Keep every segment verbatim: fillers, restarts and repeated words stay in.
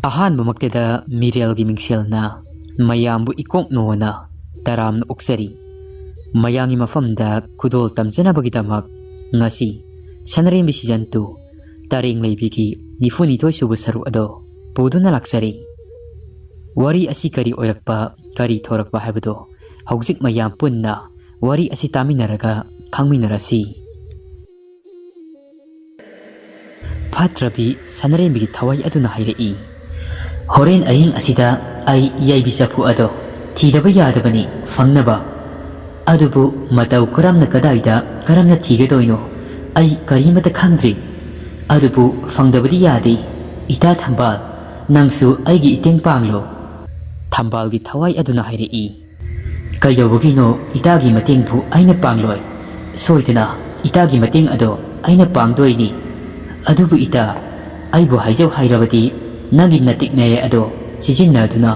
ꯑꯍꯥꯟꯕꯃꯛꯇꯗ ꯃꯤꯔꯦꯜꯒꯤ ꯃꯤꯡꯁꯦꯜꯅ ꯃꯌꯥꯝꯕꯨ ꯏꯀꯣꯛ ꯅꯣꯅ ꯇꯔꯥꯝꯅ ꯑꯣꯛꯆꯔꯤ꯫ ꯃꯌꯥꯝꯒꯤ ꯃꯐꯝꯗ ꯈꯨꯗꯣꯜ ꯇꯝꯖꯅꯕꯒꯤꯗꯃꯛ ꯉꯁꯤ ꯁꯅꯔꯦꯝꯕꯤ season two ꯇꯔꯦꯡ ꯂꯩꯕꯤꯒꯤ ꯅꯤꯐꯨ ꯅꯤꯊꯣꯏ ꯁꯨꯕ ꯁꯔꯨꯛ ꯑꯗꯣ ꯄꯨꯗꯨꯅ ꯂꯥꯛꯆꯔꯤ꯫ ꯋꯥꯔꯤ ꯑꯁꯤ ꯀꯔꯤ ꯑꯣꯏꯔꯛꯄ, ꯀꯔꯤ ꯊꯣꯔꯛꯄ ꯍꯥꯏꯕꯗꯣ ꯍꯧꯖꯤꯛ ꯃꯌꯥꯝ ꯄꯨꯟꯅ ꯋꯥꯔꯤ ꯑꯁꯤ ꯇꯥꯃꯤꯟꯅꯔꯒ ꯈꯪꯃꯤꯟꯅꯔꯁꯤ꯫ ꯐꯠꯇ꯭ꯔꯕꯤ ꯁꯅꯔꯦꯝꯕꯤꯒꯤ ꯊꯋꯥꯏ ꯑꯗꯨꯅ ꯍꯥꯏꯔꯛꯏ, "ꯍꯣꯔꯦꯟ ꯑꯍꯤꯡ ꯑꯁꯤꯗ ꯑꯩ ꯌꯥꯏꯕꯤ ꯆꯐꯨ ꯑꯗꯣ ꯊꯤꯗꯕ ꯌꯥꯗꯕꯅꯤ ꯐꯪꯅꯕ꯫ ꯑꯗꯨꯕꯨ ꯃꯇꯧ ꯀꯔꯝꯅ, ꯀꯗꯥꯏꯗ, ꯀꯔꯝꯅ ꯊꯤꯒꯗꯣꯏꯅꯣ ꯑꯩ ꯀꯔꯤꯃꯠꯇ ꯈꯪꯗ꯭ꯔꯤ꯫ ꯑꯗꯨꯕꯨ ꯐꯪꯗꯕꯗꯤ ꯌꯥꯗꯦ꯫ ꯏꯇꯥ ꯊꯝꯕꯥꯜ, ꯅꯪꯁꯨ ꯑꯩꯒꯤ ꯏꯇꯦꯡ ꯄꯥꯡꯂꯣ꯫" ꯊꯝꯕꯥꯜꯒꯤ ꯊꯋꯥꯏ ꯑꯗꯨꯅ ꯍꯥꯏꯔꯛꯏ, "ꯀꯩꯗꯧꯕꯒꯤꯅꯣ ꯏꯇꯥꯒꯤ ꯃꯇꯦꯡꯕꯨ ꯑꯩꯅ ꯄꯥꯡꯂꯣꯏ? ꯁꯣꯏꯗꯅ ꯏꯇꯥꯒꯤ ꯃꯇꯦꯡ ꯑꯗꯣ ꯑꯩꯅ ꯄꯥꯡꯗꯣꯏꯅꯤ꯫ ꯑꯗꯨꯕꯨ ꯏꯇꯥ, ꯑꯩꯕꯨ ꯍꯥꯏꯖꯧ ꯍꯥꯏꯔꯕꯗꯤ ꯅꯪꯒꯤ ꯅꯇꯤꯛ ꯅꯌꯥꯏ ꯑꯗꯣ ꯁꯤꯖꯤꯟꯅꯗꯨꯅ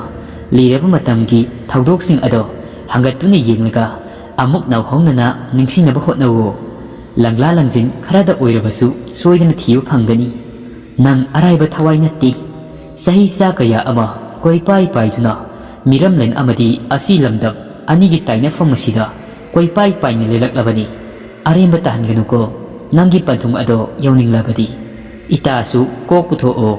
ꯂꯤꯔꯕ ꯃꯇꯝꯒꯤ ꯊꯧꯗꯣꯛꯁꯤꯡ ꯑꯗꯣ ꯍꯪꯒꯠꯇꯨꯅ ꯌꯦꯡꯂꯒ ꯑꯃꯨꯛ ꯅꯧꯍꯧꯅꯅ ꯅꯤꯡꯁꯤꯡꯅꯕ ꯍꯣꯠꯅꯧꯋꯣ꯫ ꯂꯪꯂꯥ ꯂꯪꯖꯤꯟ ꯈꯔꯗ ꯑꯣꯏꯔꯕꯁꯨ ꯁꯣꯏꯗꯅ ꯊꯤꯕ ꯐꯪꯒꯅꯤ꯫ ꯅꯪ ꯑꯔꯥꯏꯕ ꯊꯋꯥꯏ ꯅꯠꯇꯦ꯫ ꯆꯍꯤ ꯆꯥ ꯀꯌꯥ ꯑꯃ ꯀꯣꯏꯄꯥꯏ ꯄꯥꯏꯗꯨꯅ ꯃꯤꯔꯝꯂꯦꯟ ꯑꯃꯗꯤ ꯑꯁꯤ ꯂꯝꯗꯝ ꯑꯅꯤꯒꯤ ꯇꯥꯏꯅꯐꯝ ꯑꯁꯤꯗ ꯀꯣꯏꯄꯥꯏ ꯄꯥꯏꯅ ꯂꯦꯜꯂꯛꯂꯕꯅꯤ꯫ ꯑꯔꯦꯝꯕ ꯇꯥꯍꯟꯒꯅꯨꯀꯣ꯫ ꯅꯪꯒꯤ ꯄꯟꯊꯨꯡ ꯑꯗꯣ ꯌꯧꯅꯤꯡꯂꯕꯗꯤ ꯏꯇꯥꯁꯨ ꯀꯣꯛ ꯄꯨꯊꯣꯛꯑꯣ꯫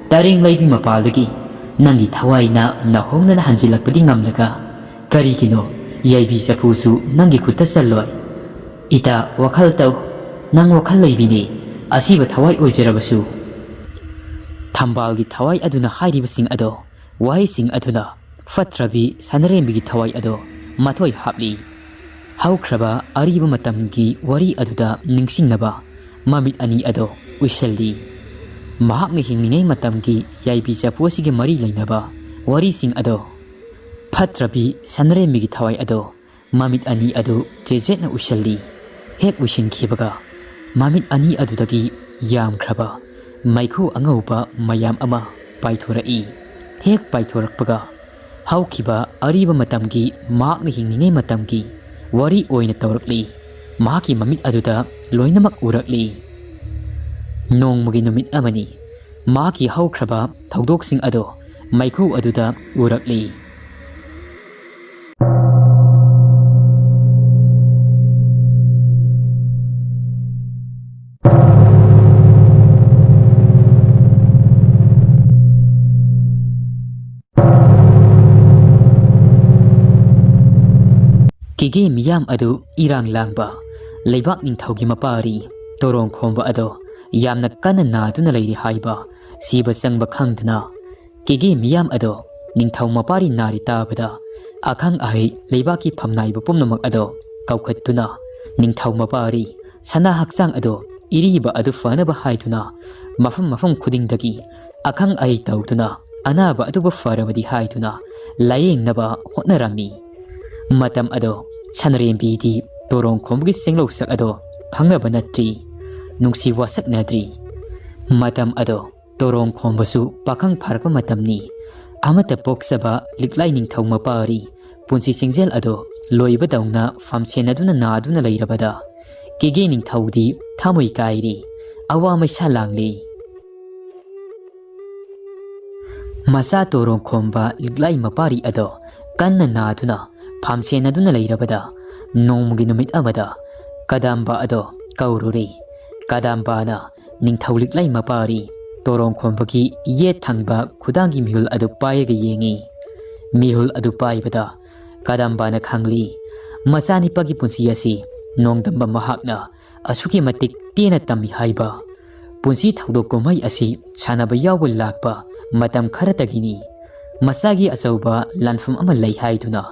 ꯇꯔꯦꯡ ꯂꯩꯕꯤ ꯃꯄꯥꯜꯗꯒꯤ ꯅꯪꯒꯤ ꯊꯋꯥꯏꯅ ꯅꯧꯍꯧꯅꯅ ꯍꯟꯖꯤꯜꯂꯛꯄꯗꯤ ꯉꯝꯂꯒ ꯀꯔꯤꯒꯤꯅꯣ ꯌꯥꯏꯕꯤ ꯆꯐꯨꯁꯨ ꯅꯪꯒꯤ ꯈꯨꯠꯇ ꯆꯜꯂꯣꯏ? ꯏꯇꯥ, ꯋꯥꯈꯜ ꯇꯧ꯫ ꯅꯪ ꯋꯥꯈꯜ ꯂꯩꯕꯤꯅꯤ, ꯑꯁꯤꯕ ꯊꯋꯥꯏ ꯑꯣꯏꯖꯔꯕꯁꯨ꯫" ꯊꯝꯕꯥꯜꯒꯤ ꯊꯋꯥꯏ ꯑꯗꯨꯅ ꯍꯥꯏꯔꯤꯕꯁꯤꯡ ꯑꯗꯣ, ꯋꯥꯍꯩꯁꯤꯡ ꯑꯗꯨꯅ ꯐꯠꯇ꯭ꯔꯕꯤ ꯁꯅꯔꯦꯝꯕꯤꯒꯤ ꯊꯋꯥꯏ ꯑꯗꯣ ꯃꯊꯣꯏ ꯍꯥꯞꯂꯤ꯫ ꯍꯧꯈ꯭ꯔꯕ ꯑꯔꯤꯕ ꯃꯇꯝꯒꯤ ꯋꯥꯔꯤ ꯑꯗꯨꯗ ꯅꯤꯡꯁꯤꯡꯅꯕ ꯃꯃꯤꯠ ꯑꯅꯤ ꯑꯗꯣ ꯎꯏꯁꯜꯂꯤ꯫ ꯃꯍꯥꯛꯅ ꯍꯤꯡꯂꯤꯉꯩ ꯃꯇꯝꯒꯤ ꯌꯥꯏꯕꯤ ꯆꯐꯨ ꯑꯁꯤꯒꯤ ꯃꯔꯤ ꯂꯩꯅꯕ ꯋꯥꯔꯤꯁꯤꯡ ꯑꯗꯣ꯫ ꯐꯠꯇ꯭ꯔꯕꯤ ꯁꯅꯔꯦꯝꯕꯤꯒꯤ ꯊꯋꯥꯏ ꯑꯗꯣ ꯃꯃꯤꯠ ꯑꯅꯤ ꯑꯗꯨ ꯆꯦꯖꯦꯠꯅ ꯎꯏꯁꯜꯂꯤ꯫ ꯍꯦꯛ ꯎꯏꯁꯤꯟꯈꯤꯕꯒ ꯃꯃꯤꯠ ꯑꯅꯤ ꯑꯗꯨꯗꯒꯤ ꯌꯥꯝꯈ꯭ꯔꯕ ꯃꯩꯈꯨ ꯑꯉꯧꯕ ꯃꯌꯥꯝ ꯑꯃ ꯄꯥꯏꯊꯣꯔꯛꯏ꯫ ꯍꯦꯛ ꯄꯥꯏꯊꯣꯔꯛꯄꯒ ꯍꯧꯈꯤꯕ ꯑꯔꯤꯕ ꯃꯇꯝꯒꯤ ꯃꯍꯥꯛꯅ ꯍꯤꯡꯂꯤꯉꯩ ꯃꯇꯝꯒꯤ ꯋꯥꯔꯤ ꯑꯣꯏꯅ ꯇꯧꯔꯛꯂꯤ꯫ ꯃꯍꯥꯛꯀꯤ ꯃꯃꯤꯠ ꯑꯗꯨꯗ ꯂꯣꯏꯅꯃꯛ ꯎꯔꯛꯂꯤ꯫ ꯅꯣꯡꯃꯒꯤ ꯅꯨꯃꯤꯠ ꯑꯃꯅꯤ꯫ ꯃꯍꯥꯛꯀꯤ ꯍꯧꯈ꯭ꯔꯕ ꯊꯧꯗꯣꯛꯁꯤꯡ ꯑꯗꯣ ꯃꯩꯈꯨ ꯑꯗꯨꯗ ꯎꯔꯛꯂꯤ꯫ ꯀꯦꯒꯦ ꯃꯤꯌꯥꯝ ꯑꯗꯨ ꯏꯔꯥꯡ ꯂꯥꯡꯕ ꯂꯩꯕꯥꯛ ꯅꯤꯡꯊꯧꯒꯤ ꯃꯄꯥꯔꯤ ꯇꯣꯔꯣꯡ ꯈꯣꯝꯕ ꯑꯗꯣ ꯌꯥꯝꯅ ꯀꯟꯅ ꯅꯥꯗꯨꯅ ꯂꯩꯔꯤ ꯍꯥꯏꯕ ꯁꯤꯕ ꯆꯪꯕ ꯈꯪꯗꯅ ꯀꯦꯒꯦ ꯃꯤꯌꯥꯝ ꯑꯗꯣ ꯅꯤꯡꯊꯧ ꯃꯄꯥꯔꯤ ꯅꯥꯔꯤ ꯇꯥꯕꯗ ꯑꯈꯪ ꯑꯍꯩ ꯂꯩꯕꯥꯛꯀꯤ ꯐꯝꯅꯥꯏꯕ ꯄꯨꯝꯅꯃꯛ ꯑꯗꯣ ꯀꯧꯈꯠꯇꯨꯅ ꯅꯤꯡꯊꯧ ꯃꯄꯥꯔꯤ ꯁꯅꯥ ꯍꯛꯆꯥꯡ ꯑꯗꯣ ꯏꯔꯤꯕ ꯑꯗꯨ ꯐꯅꯕ ꯍꯥꯏꯗꯨꯅ ꯃꯐꯝ ꯃꯐꯝ ꯈꯨꯗꯤꯡꯗꯒꯤ ꯑꯈꯪ ꯑꯍꯩ ꯇꯧꯗꯨꯅ ꯑꯅꯥꯕ ꯑꯗꯨꯕꯨ ꯐꯔꯕꯗꯤ ꯍꯥꯏꯗꯨꯅ ꯂꯥꯌꯦꯡꯅꯕ ꯍꯣꯠꯅꯔꯝꯃꯤ꯫ ꯃꯇꯝ ꯑꯗꯣ ꯁꯅꯔꯦꯝꯕꯤꯗꯤ ꯇꯣꯔꯣꯡ ꯈꯣꯝꯕꯒꯤ ꯆꯦꯡꯂꯧꯁꯛ ꯑꯗꯣ ꯈꯪꯅꯕ ꯅꯠꯇ꯭ꯔꯤ, ꯅꯨꯡꯁꯤ ꯋꯥꯁꯛꯅꯗ꯭ꯔꯤ꯫ ꯃꯇꯝ ꯑꯗꯣ ꯇꯣꯔꯣꯡ ꯈꯣꯝꯕꯁꯨ ꯄꯥꯈꯪ ꯐꯥꯔꯛꯄ ꯃꯇꯝꯅꯤ꯫ ꯑꯃꯠꯇ ꯄꯣꯛꯆꯕ ꯂꯤꯛꯂꯥꯏ ꯅꯤꯡꯊꯧ ꯃꯄꯥꯔꯤ ꯄꯨꯟꯁꯤ ꯆꯤꯡꯖꯦꯜ ꯑꯗꯣ ꯂꯣꯏꯕꯗꯧꯅ ꯐꯝꯁꯦꯟꯅꯗꯨꯅ ꯅꯥꯗꯨꯅ ꯂꯩꯔꯕꯗ ꯀꯦꯒꯦ ꯅꯤꯡꯊꯧꯗꯤ ꯊꯃꯣꯏ ꯀꯥꯏꯔꯤ, ꯑꯋꯥ ꯃꯩꯁꯥ ꯂꯥꯡꯂꯤ꯫ ꯃꯆꯥ ꯇꯣꯔꯣꯡ ꯈꯣꯝꯕ ꯂꯤꯛꯂꯥꯏ ꯃꯄꯥꯔꯤ ꯑꯗꯣ ꯀꯟꯅ ꯅꯥꯗꯨꯅ ꯐꯝꯁꯦꯟꯅꯗꯨꯅ ꯂꯩꯔꯕꯗ ꯅꯣꯡꯃꯒꯤ ꯅꯨꯃꯤꯠ ꯑꯃꯗ ꯀꯗꯝꯕ ꯑꯗꯣ ꯀꯧꯔꯨꯔꯦ꯫ ꯀꯗꯝꯕꯅ ꯅꯤꯡꯊꯧ ꯂꯤꯛꯂꯥꯏ ꯃꯄꯥꯔꯤ ꯇꯣꯔꯣꯡ ꯈꯣꯝꯕꯒꯤ ꯌꯦꯠ ꯊꯪꯕ ꯈꯨꯗꯥꯡꯒꯤ ꯃꯤꯍꯨꯜ ꯑꯗꯨ ꯄꯥꯏꯔꯒ ꯌꯦꯡꯉꯤ꯫ ꯃꯤꯍꯨꯜ ꯑꯗꯨ ꯄꯥꯏꯕꯗ ꯀꯗꯝꯕꯅ ꯈꯪꯂꯤ, ꯃꯆꯥꯅꯤꯄꯥꯒꯤ ꯄꯨꯟꯁꯤ ꯑꯁꯤ ꯅꯣꯡꯗꯝꯕ ꯃꯍꯥꯛꯅ ꯑꯁꯨꯛꯀꯤ ꯃꯇꯤꯛ ꯇꯦꯟꯅ ꯇꯝꯃꯤ ꯍꯥꯏꯕ꯫ ꯄꯨꯟꯁꯤ ꯊꯧꯗꯣꯛ ꯀꯨꯝꯍꯩ ꯑꯁꯤ ꯁꯥꯟꯅꯕ ꯌꯥꯎꯕ ꯂꯥꯛꯄ ꯃꯇꯝ ꯈꯔꯇꯒꯤꯅꯤ꯫ ꯃꯆꯥꯒꯤ ꯑꯆꯧꯕ ꯂꯥꯟꯐꯝ ꯑꯃ ꯂꯩ ꯍꯥꯏꯗꯨꯅ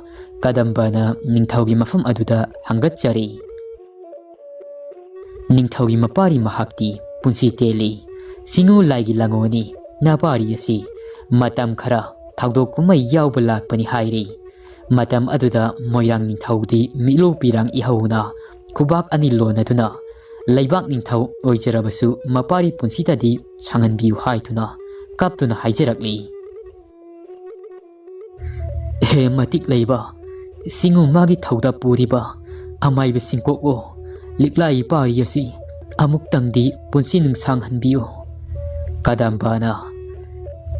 ꯀꯗꯝꯕꯅ ꯅꯤꯡꯊꯧꯒꯤ ꯃꯐꯝ ꯑꯗꯨꯗ ꯍꯪꯒꯠꯆꯔꯤ꯫ ꯅꯤꯡꯊꯧꯒꯤ ꯃꯄꯥꯔꯤ ꯃꯍꯥꯛꯇꯤ ꯄꯨꯟꯁꯤ ꯇꯦꯜꯂꯤ꯫ ꯆꯤꯡꯉꯨ ꯂꯥꯏꯒꯤ ꯂꯥꯡꯉꯣꯅꯤ ꯅꯄꯥꯔꯤ ꯑꯁꯤ ꯃꯇꯝ ꯈꯔ ꯊꯧꯗꯣꯛ ꯀꯨꯝꯍꯩ ꯌꯥꯎꯕ ꯂꯥꯛꯄꯅꯤ ꯍꯥꯏꯔꯤ꯫ ꯃꯇꯝ ꯑꯗꯨꯗ ꯃꯣꯏꯔꯥꯡ ꯅꯤꯡꯊꯧꯗꯤ ꯃꯤꯠꯂꯨ ꯄꯤꯔꯥꯡ ꯏꯍꯧꯅ ꯈꯨꯕꯥꯛ ꯑꯅꯤ ꯂꯣꯟꯅꯗꯨꯅ ꯂꯩꯕꯥꯛ ꯅꯤꯡꯊꯧ ꯑꯣꯏꯖꯔꯕꯁꯨ ꯃꯄꯥꯔꯤ ꯄꯨꯟꯁꯤꯗꯗꯤ ꯁꯥꯡꯍꯟꯕꯤꯌꯨ ꯍꯥꯏꯗꯨꯅ ꯀꯞꯇꯨꯅ ꯍꯥꯏꯖꯔꯛꯂꯤ꯫ ꯍꯦ ꯃꯇꯤꯛ ꯂꯩꯕ, ꯆꯤꯡꯉꯨ ꯃꯥꯒꯤ ꯊꯧꯗꯥ ꯄꯨꯔꯤꯕ ꯑꯃꯥꯏꯕ ꯆꯤꯡꯀꯣꯛꯑꯣ, ꯂꯤꯛꯂꯥ ꯏꯄꯥꯔꯤ ꯑꯁꯤ ꯑꯃꯨꯛꯇꯪꯗꯤ ꯄꯨꯟꯁꯤ ꯅꯨꯡꯁꯥꯡꯍꯟꯕꯤꯌꯨ꯫ ꯀꯗꯝꯕꯅ,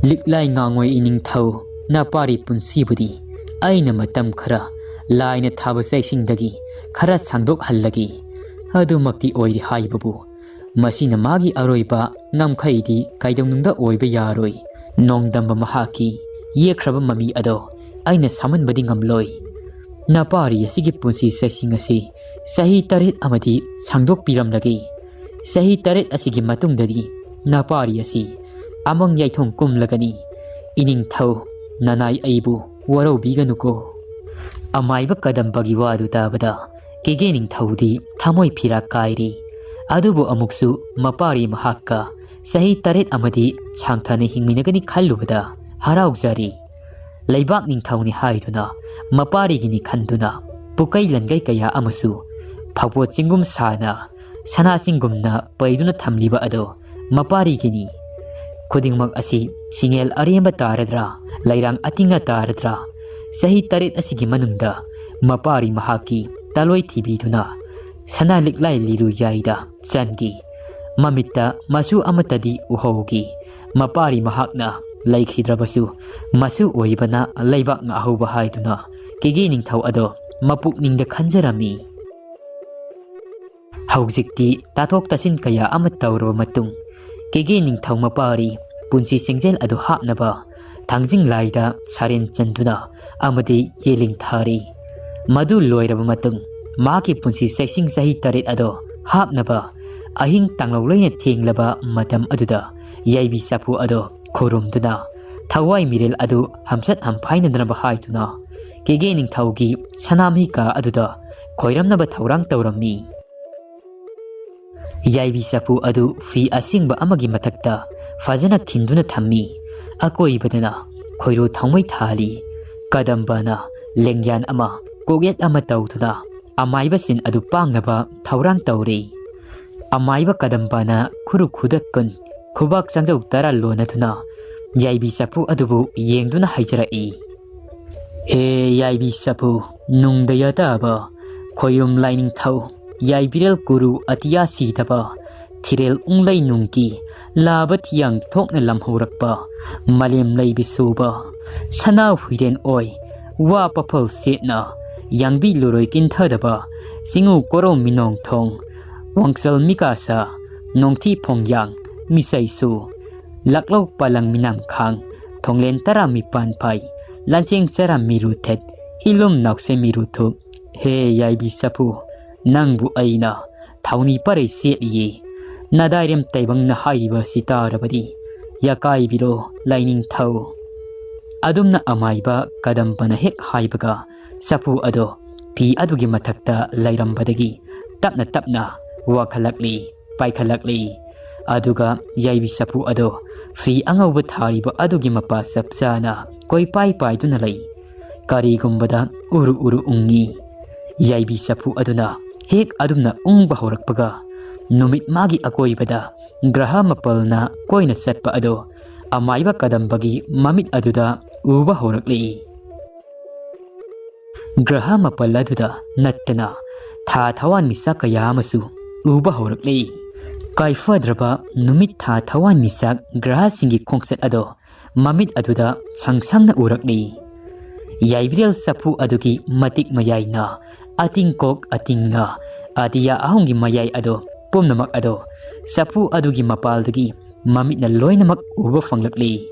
"ꯂꯤꯛꯂꯥꯏ ꯉꯥꯡꯉꯣꯏ ꯏꯅꯤꯡꯊꯧ, ꯅꯄꯥꯔꯤ ꯄꯨꯟꯁꯤꯕꯨꯗꯤ ꯑꯩꯅ ꯃꯇꯝ ꯈꯔ ꯂꯥꯏꯅ ꯊꯥꯕ ꯆꯩꯁꯤꯡꯗꯒꯤ ꯈꯔ ꯁꯥꯡꯗꯣꯛꯍꯜꯂꯒꯦ꯫ ꯑꯗꯨꯃꯛꯇꯤ ꯑꯣꯏꯔꯦ ꯍꯥꯏꯕꯕꯨ, ꯃꯁꯤꯅ ꯃꯥꯒꯤ ꯑꯔꯣꯏꯕ ꯉꯝꯈꯩꯗꯤ ꯀꯩꯗꯧꯅꯨꯡꯗ ꯑꯣꯏꯕ ꯌꯥꯔꯣꯏ꯫ ꯅꯣꯡꯗꯝꯕ ꯃꯍꯥꯛꯀꯤ ꯌꯦꯛꯈ꯭ꯔꯕ ꯃꯃꯤ ꯑꯗꯣ ꯑꯩꯅ ꯁꯥꯃꯟꯕꯗꯤ ꯉꯝꯂꯣꯏ꯫ ꯅꯄꯥꯔꯤ ꯑꯁꯤꯒꯤ ꯄꯨꯟꯁꯤ ꯆꯩꯁꯤꯡ ꯑꯁꯤ ꯆꯍꯤ ꯇꯔꯦꯠ ꯑꯃꯗꯤ ꯁꯥꯡꯗꯣꯛꯄꯤꯔꯝꯂꯒꯦ꯫ ꯆꯍꯤ ꯇꯔꯦꯠ ꯑꯁꯤꯒꯤ ꯃꯇꯨꯡꯗꯗꯤ ꯅꯄꯥꯔꯤ ꯑꯁꯤ ꯑꯃꯪ ꯌꯥꯏꯊꯣꯡ ꯀꯨꯝꯂꯒꯅꯤ꯫ ꯏꯅꯤꯡꯊꯧ, ꯅꯅꯥꯏ ꯑꯩꯕꯨ ꯋꯥꯔꯧꯕꯤꯒꯅꯨꯀꯣ꯫" ꯑꯃꯥꯏꯕ ꯀꯗꯝꯕꯒꯤ ꯋꯥꯗꯨ ꯇꯥꯕꯗ ꯀꯦꯒꯦ ꯅꯤꯡꯊꯧꯗꯤ ꯊꯃꯣꯏ ꯐꯤꯔꯥꯛ ꯀꯥꯏꯔꯤ꯫ ꯑꯗꯨꯕꯨ ꯑꯃꯨꯛꯁꯨ ꯃꯄꯥꯔꯤ ꯃꯍꯥꯛꯀ ꯆꯍꯤ ꯇꯔꯦꯠ ꯑꯃꯗꯤ ꯁꯥꯡꯊꯅ ꯍꯤꯡꯃꯤꯟꯅꯒꯅꯤ ꯈꯜꯂꯨꯕꯗ ꯍꯔꯥꯎꯖꯔꯤ꯫ ꯂꯩꯕꯥꯛ ꯅꯤꯡꯊꯧꯅꯤ ꯍꯥꯏꯗꯨꯅ ꯃꯄꯥꯔꯤꯒꯤꯅꯤ ꯈꯟꯗꯨꯅ ꯄꯨꯀꯩ ꯂꯟꯒꯩ ꯀꯌꯥ ꯑꯃꯁꯨ ꯐꯥꯎꯕꯣꯠ ꯆꯤꯡꯒꯨꯝ ꯁꯥꯅ, ꯁꯅꯥ ꯆꯤꯡꯒꯨꯝꯅ ꯄꯩꯗꯨꯅ ꯊꯝꯂꯤꯕ ꯑꯗꯣ ꯃꯄꯥꯔꯤꯒꯤꯅꯤ꯫ ꯈꯨꯗꯤꯡꯃꯛ ꯑꯁꯤ ꯁꯤꯡꯉꯦꯜ ꯑꯔꯦꯝꯕ ꯇꯥꯔꯗ꯭ꯔꯥ, ꯂꯩꯔꯥꯡ ꯑꯇꯤꯡꯉ ꯇꯥꯔꯗ꯭ꯔꯥ? ꯆꯍꯤ ꯇꯔꯦꯠ ꯑꯁꯤꯒꯤ ꯃꯅꯨꯡꯗ ꯃꯄꯥꯔꯤ ꯃꯍꯥꯛꯀꯤ ꯇꯂꯣꯏ ꯊꯤꯕꯤꯗꯨꯅ ꯁꯅꯥ ꯂꯤꯛꯂꯥꯏ ꯂꯤꯔꯨ ꯌꯥꯏꯗ ꯆꯟꯈꯤ꯫ ꯃꯃꯤꯠꯇ ꯃꯆꯨ ꯑꯃꯠꯇꯗꯤ ꯎꯍꯧꯈꯤ꯫ ꯃꯄꯥꯔꯤ ꯃꯍꯥꯛꯅ ꯂꯩꯈꯤꯗ꯭ꯔꯕꯁꯨ, ꯃꯆꯨ ꯑꯣꯏꯕꯅ ꯂꯩꯕꯥꯛ ꯉꯥꯛꯍꯧꯕ ꯍꯥꯏꯗꯨꯅ ꯀꯦꯒꯦ ꯅꯤꯡꯊꯧ ꯑꯗꯣ ꯃꯄꯨꯛꯅꯤꯡꯗ ꯈꯟꯖꯔꯝꯃꯤ꯫ ꯍꯧꯖꯤꯛꯇꯤ ꯇꯥꯊꯣꯛ ꯇꯥꯁꯤꯟ ꯀꯌꯥ ꯑꯃ ꯇꯧꯔꯕ ꯃꯇꯨꯡ, ꯀꯦꯒꯦ ꯅꯤꯡꯊꯧ ꯃꯄꯥꯔꯤ ꯄꯨꯟꯁꯤ ꯆꯦꯡꯖꯦꯜ ꯑꯗꯨ ꯍꯥꯞꯅꯕ ꯊꯥꯡꯖꯤꯡ ꯂꯥꯏꯗ ꯁꯥꯔꯦꯟ ꯆꯟꯗꯨꯅ ꯑꯃꯗꯤ ꯌꯦꯂꯤꯡ ꯊꯥꯔꯤ꯫ ꯃꯗꯨ ꯂꯣꯏꯔꯕ ꯃꯇꯨꯡ, ꯃꯍꯥꯛꯀꯤ ꯄꯨꯟꯁꯤ ꯆꯩꯁꯤꯡ ꯆꯍꯤ ꯇꯔꯦꯠ ꯑꯗꯣ ꯍꯥꯞꯅꯕ ꯑꯍꯤꯡ ꯇꯥꯡꯂꯧ ꯂꯣꯏꯅ ꯊꯦꯡꯂꯕ ꯃꯇꯝ ꯑꯗꯨꯗ ꯌꯥꯏꯕꯤ ꯆꯐꯨ ꯑꯗꯣ ꯈꯨꯔꯨꯝꯗꯨꯅ ꯊꯋꯥꯏ ꯃꯤꯔꯦꯜ ꯑꯗꯨ ꯍꯝꯆꯠ ꯍꯝꯐꯥꯏꯅꯗꯅꯕ ꯍꯥꯏꯗꯨꯅ ꯀꯦꯒꯦ ꯅꯤꯡꯊꯧꯒꯤ ꯁꯅꯥꯃꯍꯤ ꯀꯥ ꯑꯗꯨꯗ ꯈꯣꯏꯔꯝꯅꯕ ꯊꯧꯔꯥꯡ ꯇꯧꯔꯝꯃꯤ꯫ ꯌꯥꯏꯕꯤ ꯆꯐꯨ ꯑꯗꯨ ꯐꯤ ꯑꯁꯦꯡꯕ ꯑꯃꯒꯤ ꯃꯊꯛꯇ ꯐꯖꯅ ꯈꯤꯟꯗꯨꯅ ꯊꯝꯃꯤ꯫ ꯑꯀꯣꯏꯕꯗꯅ ꯈꯣꯏꯔꯨ ꯊꯥꯎꯃꯩ ꯊꯥꯜꯂꯤ꯫ ꯀꯗꯝꯕꯅ ꯂꯦꯡꯌꯥꯟ ꯑꯃ, ꯀꯣꯛꯌꯦꯠ ꯑꯃ ꯇꯧꯗꯨꯅ ꯑꯃꯥꯏꯕ ꯆꯤꯟ ꯑꯗꯨ ꯄꯥꯡꯅꯕ ꯊꯧꯔꯥꯡ ꯇꯧꯔꯤ꯫ ꯑꯃꯥꯏꯕ ꯀꯗꯝꯕꯅ ꯈꯨꯔꯨ ꯈꯨꯗꯛ ꯀꯨꯟ, ꯈꯨꯕꯥꯛ ꯆꯥꯡꯖꯧ ꯇꯔꯥ ꯂꯣꯟꯅꯗꯨꯅ ꯌꯥꯏꯕꯤ ꯆꯐꯨ ꯑꯗꯨꯕꯨ ꯌꯦꯡꯗꯨꯅ ꯍꯥꯏꯖꯔꯛꯏ꯫ "ꯍꯦ ꯌꯥꯏꯕꯤ ꯆꯐꯨ, ꯅꯨꯡꯗ ꯌꯥꯇꯥꯕ, ꯈꯣꯏꯔꯨꯝ ꯂꯥꯏꯅꯤꯡꯊꯧ, ꯌꯥꯏꯕꯤꯔꯦꯜ ꯀꯨꯔꯨ ꯑꯇꯤꯌꯥ ꯁꯤꯗꯕ, ꯊꯤꯔꯦꯜ ꯎꯪꯂꯩ ꯅꯨꯡꯒꯤ ꯂꯥꯕ ꯊꯤꯌꯥꯡ ꯊꯣꯛꯅ ꯂꯝꯍꯧꯔꯛꯄ ꯃꯥꯂꯦꯝ ꯂꯩꯕꯤ ꯁꯨꯕ ꯁꯅꯥ ꯍꯨꯏꯔꯦꯟ ꯑꯣꯏ ꯋꯥ ꯄꯥꯐꯜ ꯁꯦꯠꯅ ꯌꯥꯡꯕꯤ ꯂꯨꯔꯣꯏ ꯀꯤꯟꯊꯗꯕ ꯆꯤꯡꯉꯨ ꯀꯣꯔꯧ ꯃꯤꯅꯣꯡ ꯊꯣꯡ ꯋꯥꯡꯆꯜ ꯃꯤꯀꯥꯁꯥ ꯅꯣꯡꯊꯤ ꯐꯣꯡꯌꯥꯡ ꯃꯤꯁꯩꯁꯨ ꯂꯥꯛꯂꯧ ꯄꯥꯂꯪ ꯃꯤꯅꯝꯈꯥꯡ ꯊꯣꯡꯂꯦꯟ ꯇꯔꯥ ꯃꯤꯄꯥꯟ ꯐꯥꯏ ꯂꯥꯟꯆꯦꯡ ꯆꯔꯥ ꯃꯤꯔꯨ ꯊꯦꯠ ꯏꯂꯨꯝ ꯅꯥꯎꯁꯦ ꯃꯤꯔꯨ ꯊꯨꯞ꯫ ꯍꯦ ꯌꯥꯏꯕꯤ ꯆꯐꯨ, ꯅꯪꯕꯨ ꯑꯩꯅ ꯊꯥꯎꯅꯤ ꯄꯔꯩ ꯁꯦꯠꯂꯤꯌꯦ꯫ ꯅꯗꯥꯏꯔꯦꯝ ꯇꯥꯏꯕꯪꯅ ꯍꯥꯏꯔꯤꯕ ꯑꯁꯤ ꯇꯥꯔꯕꯗꯤ ꯌꯥꯀꯥꯏꯕꯤꯔꯣ ꯂꯥꯏꯅꯤꯡꯊꯧ꯫ ꯑꯗꯨꯝꯅ ꯑꯃꯥꯏꯕ ꯀꯗꯝꯕꯅ ꯍꯦꯛ ꯍꯥꯏꯕꯒ ꯆꯐꯨ ꯑꯗꯣ ꯐꯤ ꯑꯗꯨꯒꯤ ꯃꯊꯛꯇ ꯂꯩꯔꯝꯕꯗꯒꯤ ꯇꯞꯅ ꯇꯞꯅ ꯋꯥꯈꯠꯂꯛꯂꯤ, ꯄꯥꯏꯈꯠꯂꯛꯂꯤ꯫ ꯑꯗꯨꯒ ꯌꯥꯏꯕꯤ ꯆꯐꯨ ꯑꯗꯣ ꯐꯤ ꯑꯉꯧꯕ ꯊꯥꯔꯤꯕ ꯑꯗꯨꯒꯤ ꯃꯄꯥ ꯆꯞ ꯆꯥꯅ ꯀꯣꯏꯄꯥꯏ ꯄꯥꯏꯗꯨꯅ ꯂꯩ꯫ ꯀꯔꯤꯒꯨꯝꯕꯗ ꯎꯔꯨ ꯎꯔꯨ ꯎꯪꯉꯤ꯫ ꯌꯥꯏꯕꯤ ꯆꯐꯨ ꯑꯗꯨꯅ ꯍꯦꯛ ꯑꯗꯨꯝꯅ ꯎꯪꯕ ꯍꯧꯔꯛꯄꯒ ꯅꯨꯃꯤꯠ ꯃꯥꯒꯤ ꯑꯀꯣꯏꯕꯗ ꯒ꯭ꯔꯍ ꯃꯥꯄꯜꯅ ꯀꯣꯏꯅ ꯆꯠꯄ ꯑꯗꯣ ꯑꯃꯥꯏꯕ ꯀꯗꯝꯕꯒꯤ ꯃꯃꯤꯠ ꯑꯗꯨꯗ ꯎꯕ ꯍꯧꯔꯛꯂꯤ꯫ ꯒ꯭ꯔꯍ ꯃꯥꯄꯜ ꯑꯗꯨꯗ ꯅꯠꯇꯅ ꯊꯥ ꯊꯋꯥꯟꯃꯤꯆꯥꯛ ꯀꯌꯥ ꯑꯃꯁꯨ ꯎꯕ ꯍꯧꯔꯛꯂꯤ꯫ ꯀꯥꯏꯐꯗ꯭ꯔꯕ ꯅꯨꯃꯤꯠ ꯊꯥ ꯊꯋꯥꯟꯃꯤꯆꯥꯛ ꯒ꯭ꯔꯍꯁꯤꯡꯒꯤ ꯈꯣꯡꯆꯠ ꯑꯗꯣ ꯃꯃꯤꯠ ꯑꯗꯨꯗ ꯁꯪ ꯁꯪꯅ ꯎꯔꯛꯂꯤ꯫ ꯌꯥꯏꯕꯤꯔꯦꯜ ꯆꯐꯨ ꯑꯗꯨꯒꯤ ꯃꯇꯤꯛ ꯃꯌꯥꯏꯅ ꯑꯇꯤꯡꯀꯣꯛ ꯑꯇꯤꯡꯅ ꯑꯇꯤꯌꯥ ꯑꯍꯨꯝꯒꯤ ꯃꯌꯥꯏ ꯑꯗꯣ ꯄꯨꯝꯅꯃꯛ ꯑꯗꯣ ꯆꯐꯨ ꯑꯗꯨꯒꯤ ꯃꯄꯥꯜꯗꯒꯤ ꯃꯃꯤꯠꯅ ꯂꯣꯏꯅꯃꯛ ꯎꯕ ꯐꯪꯂꯛꯂꯤ꯫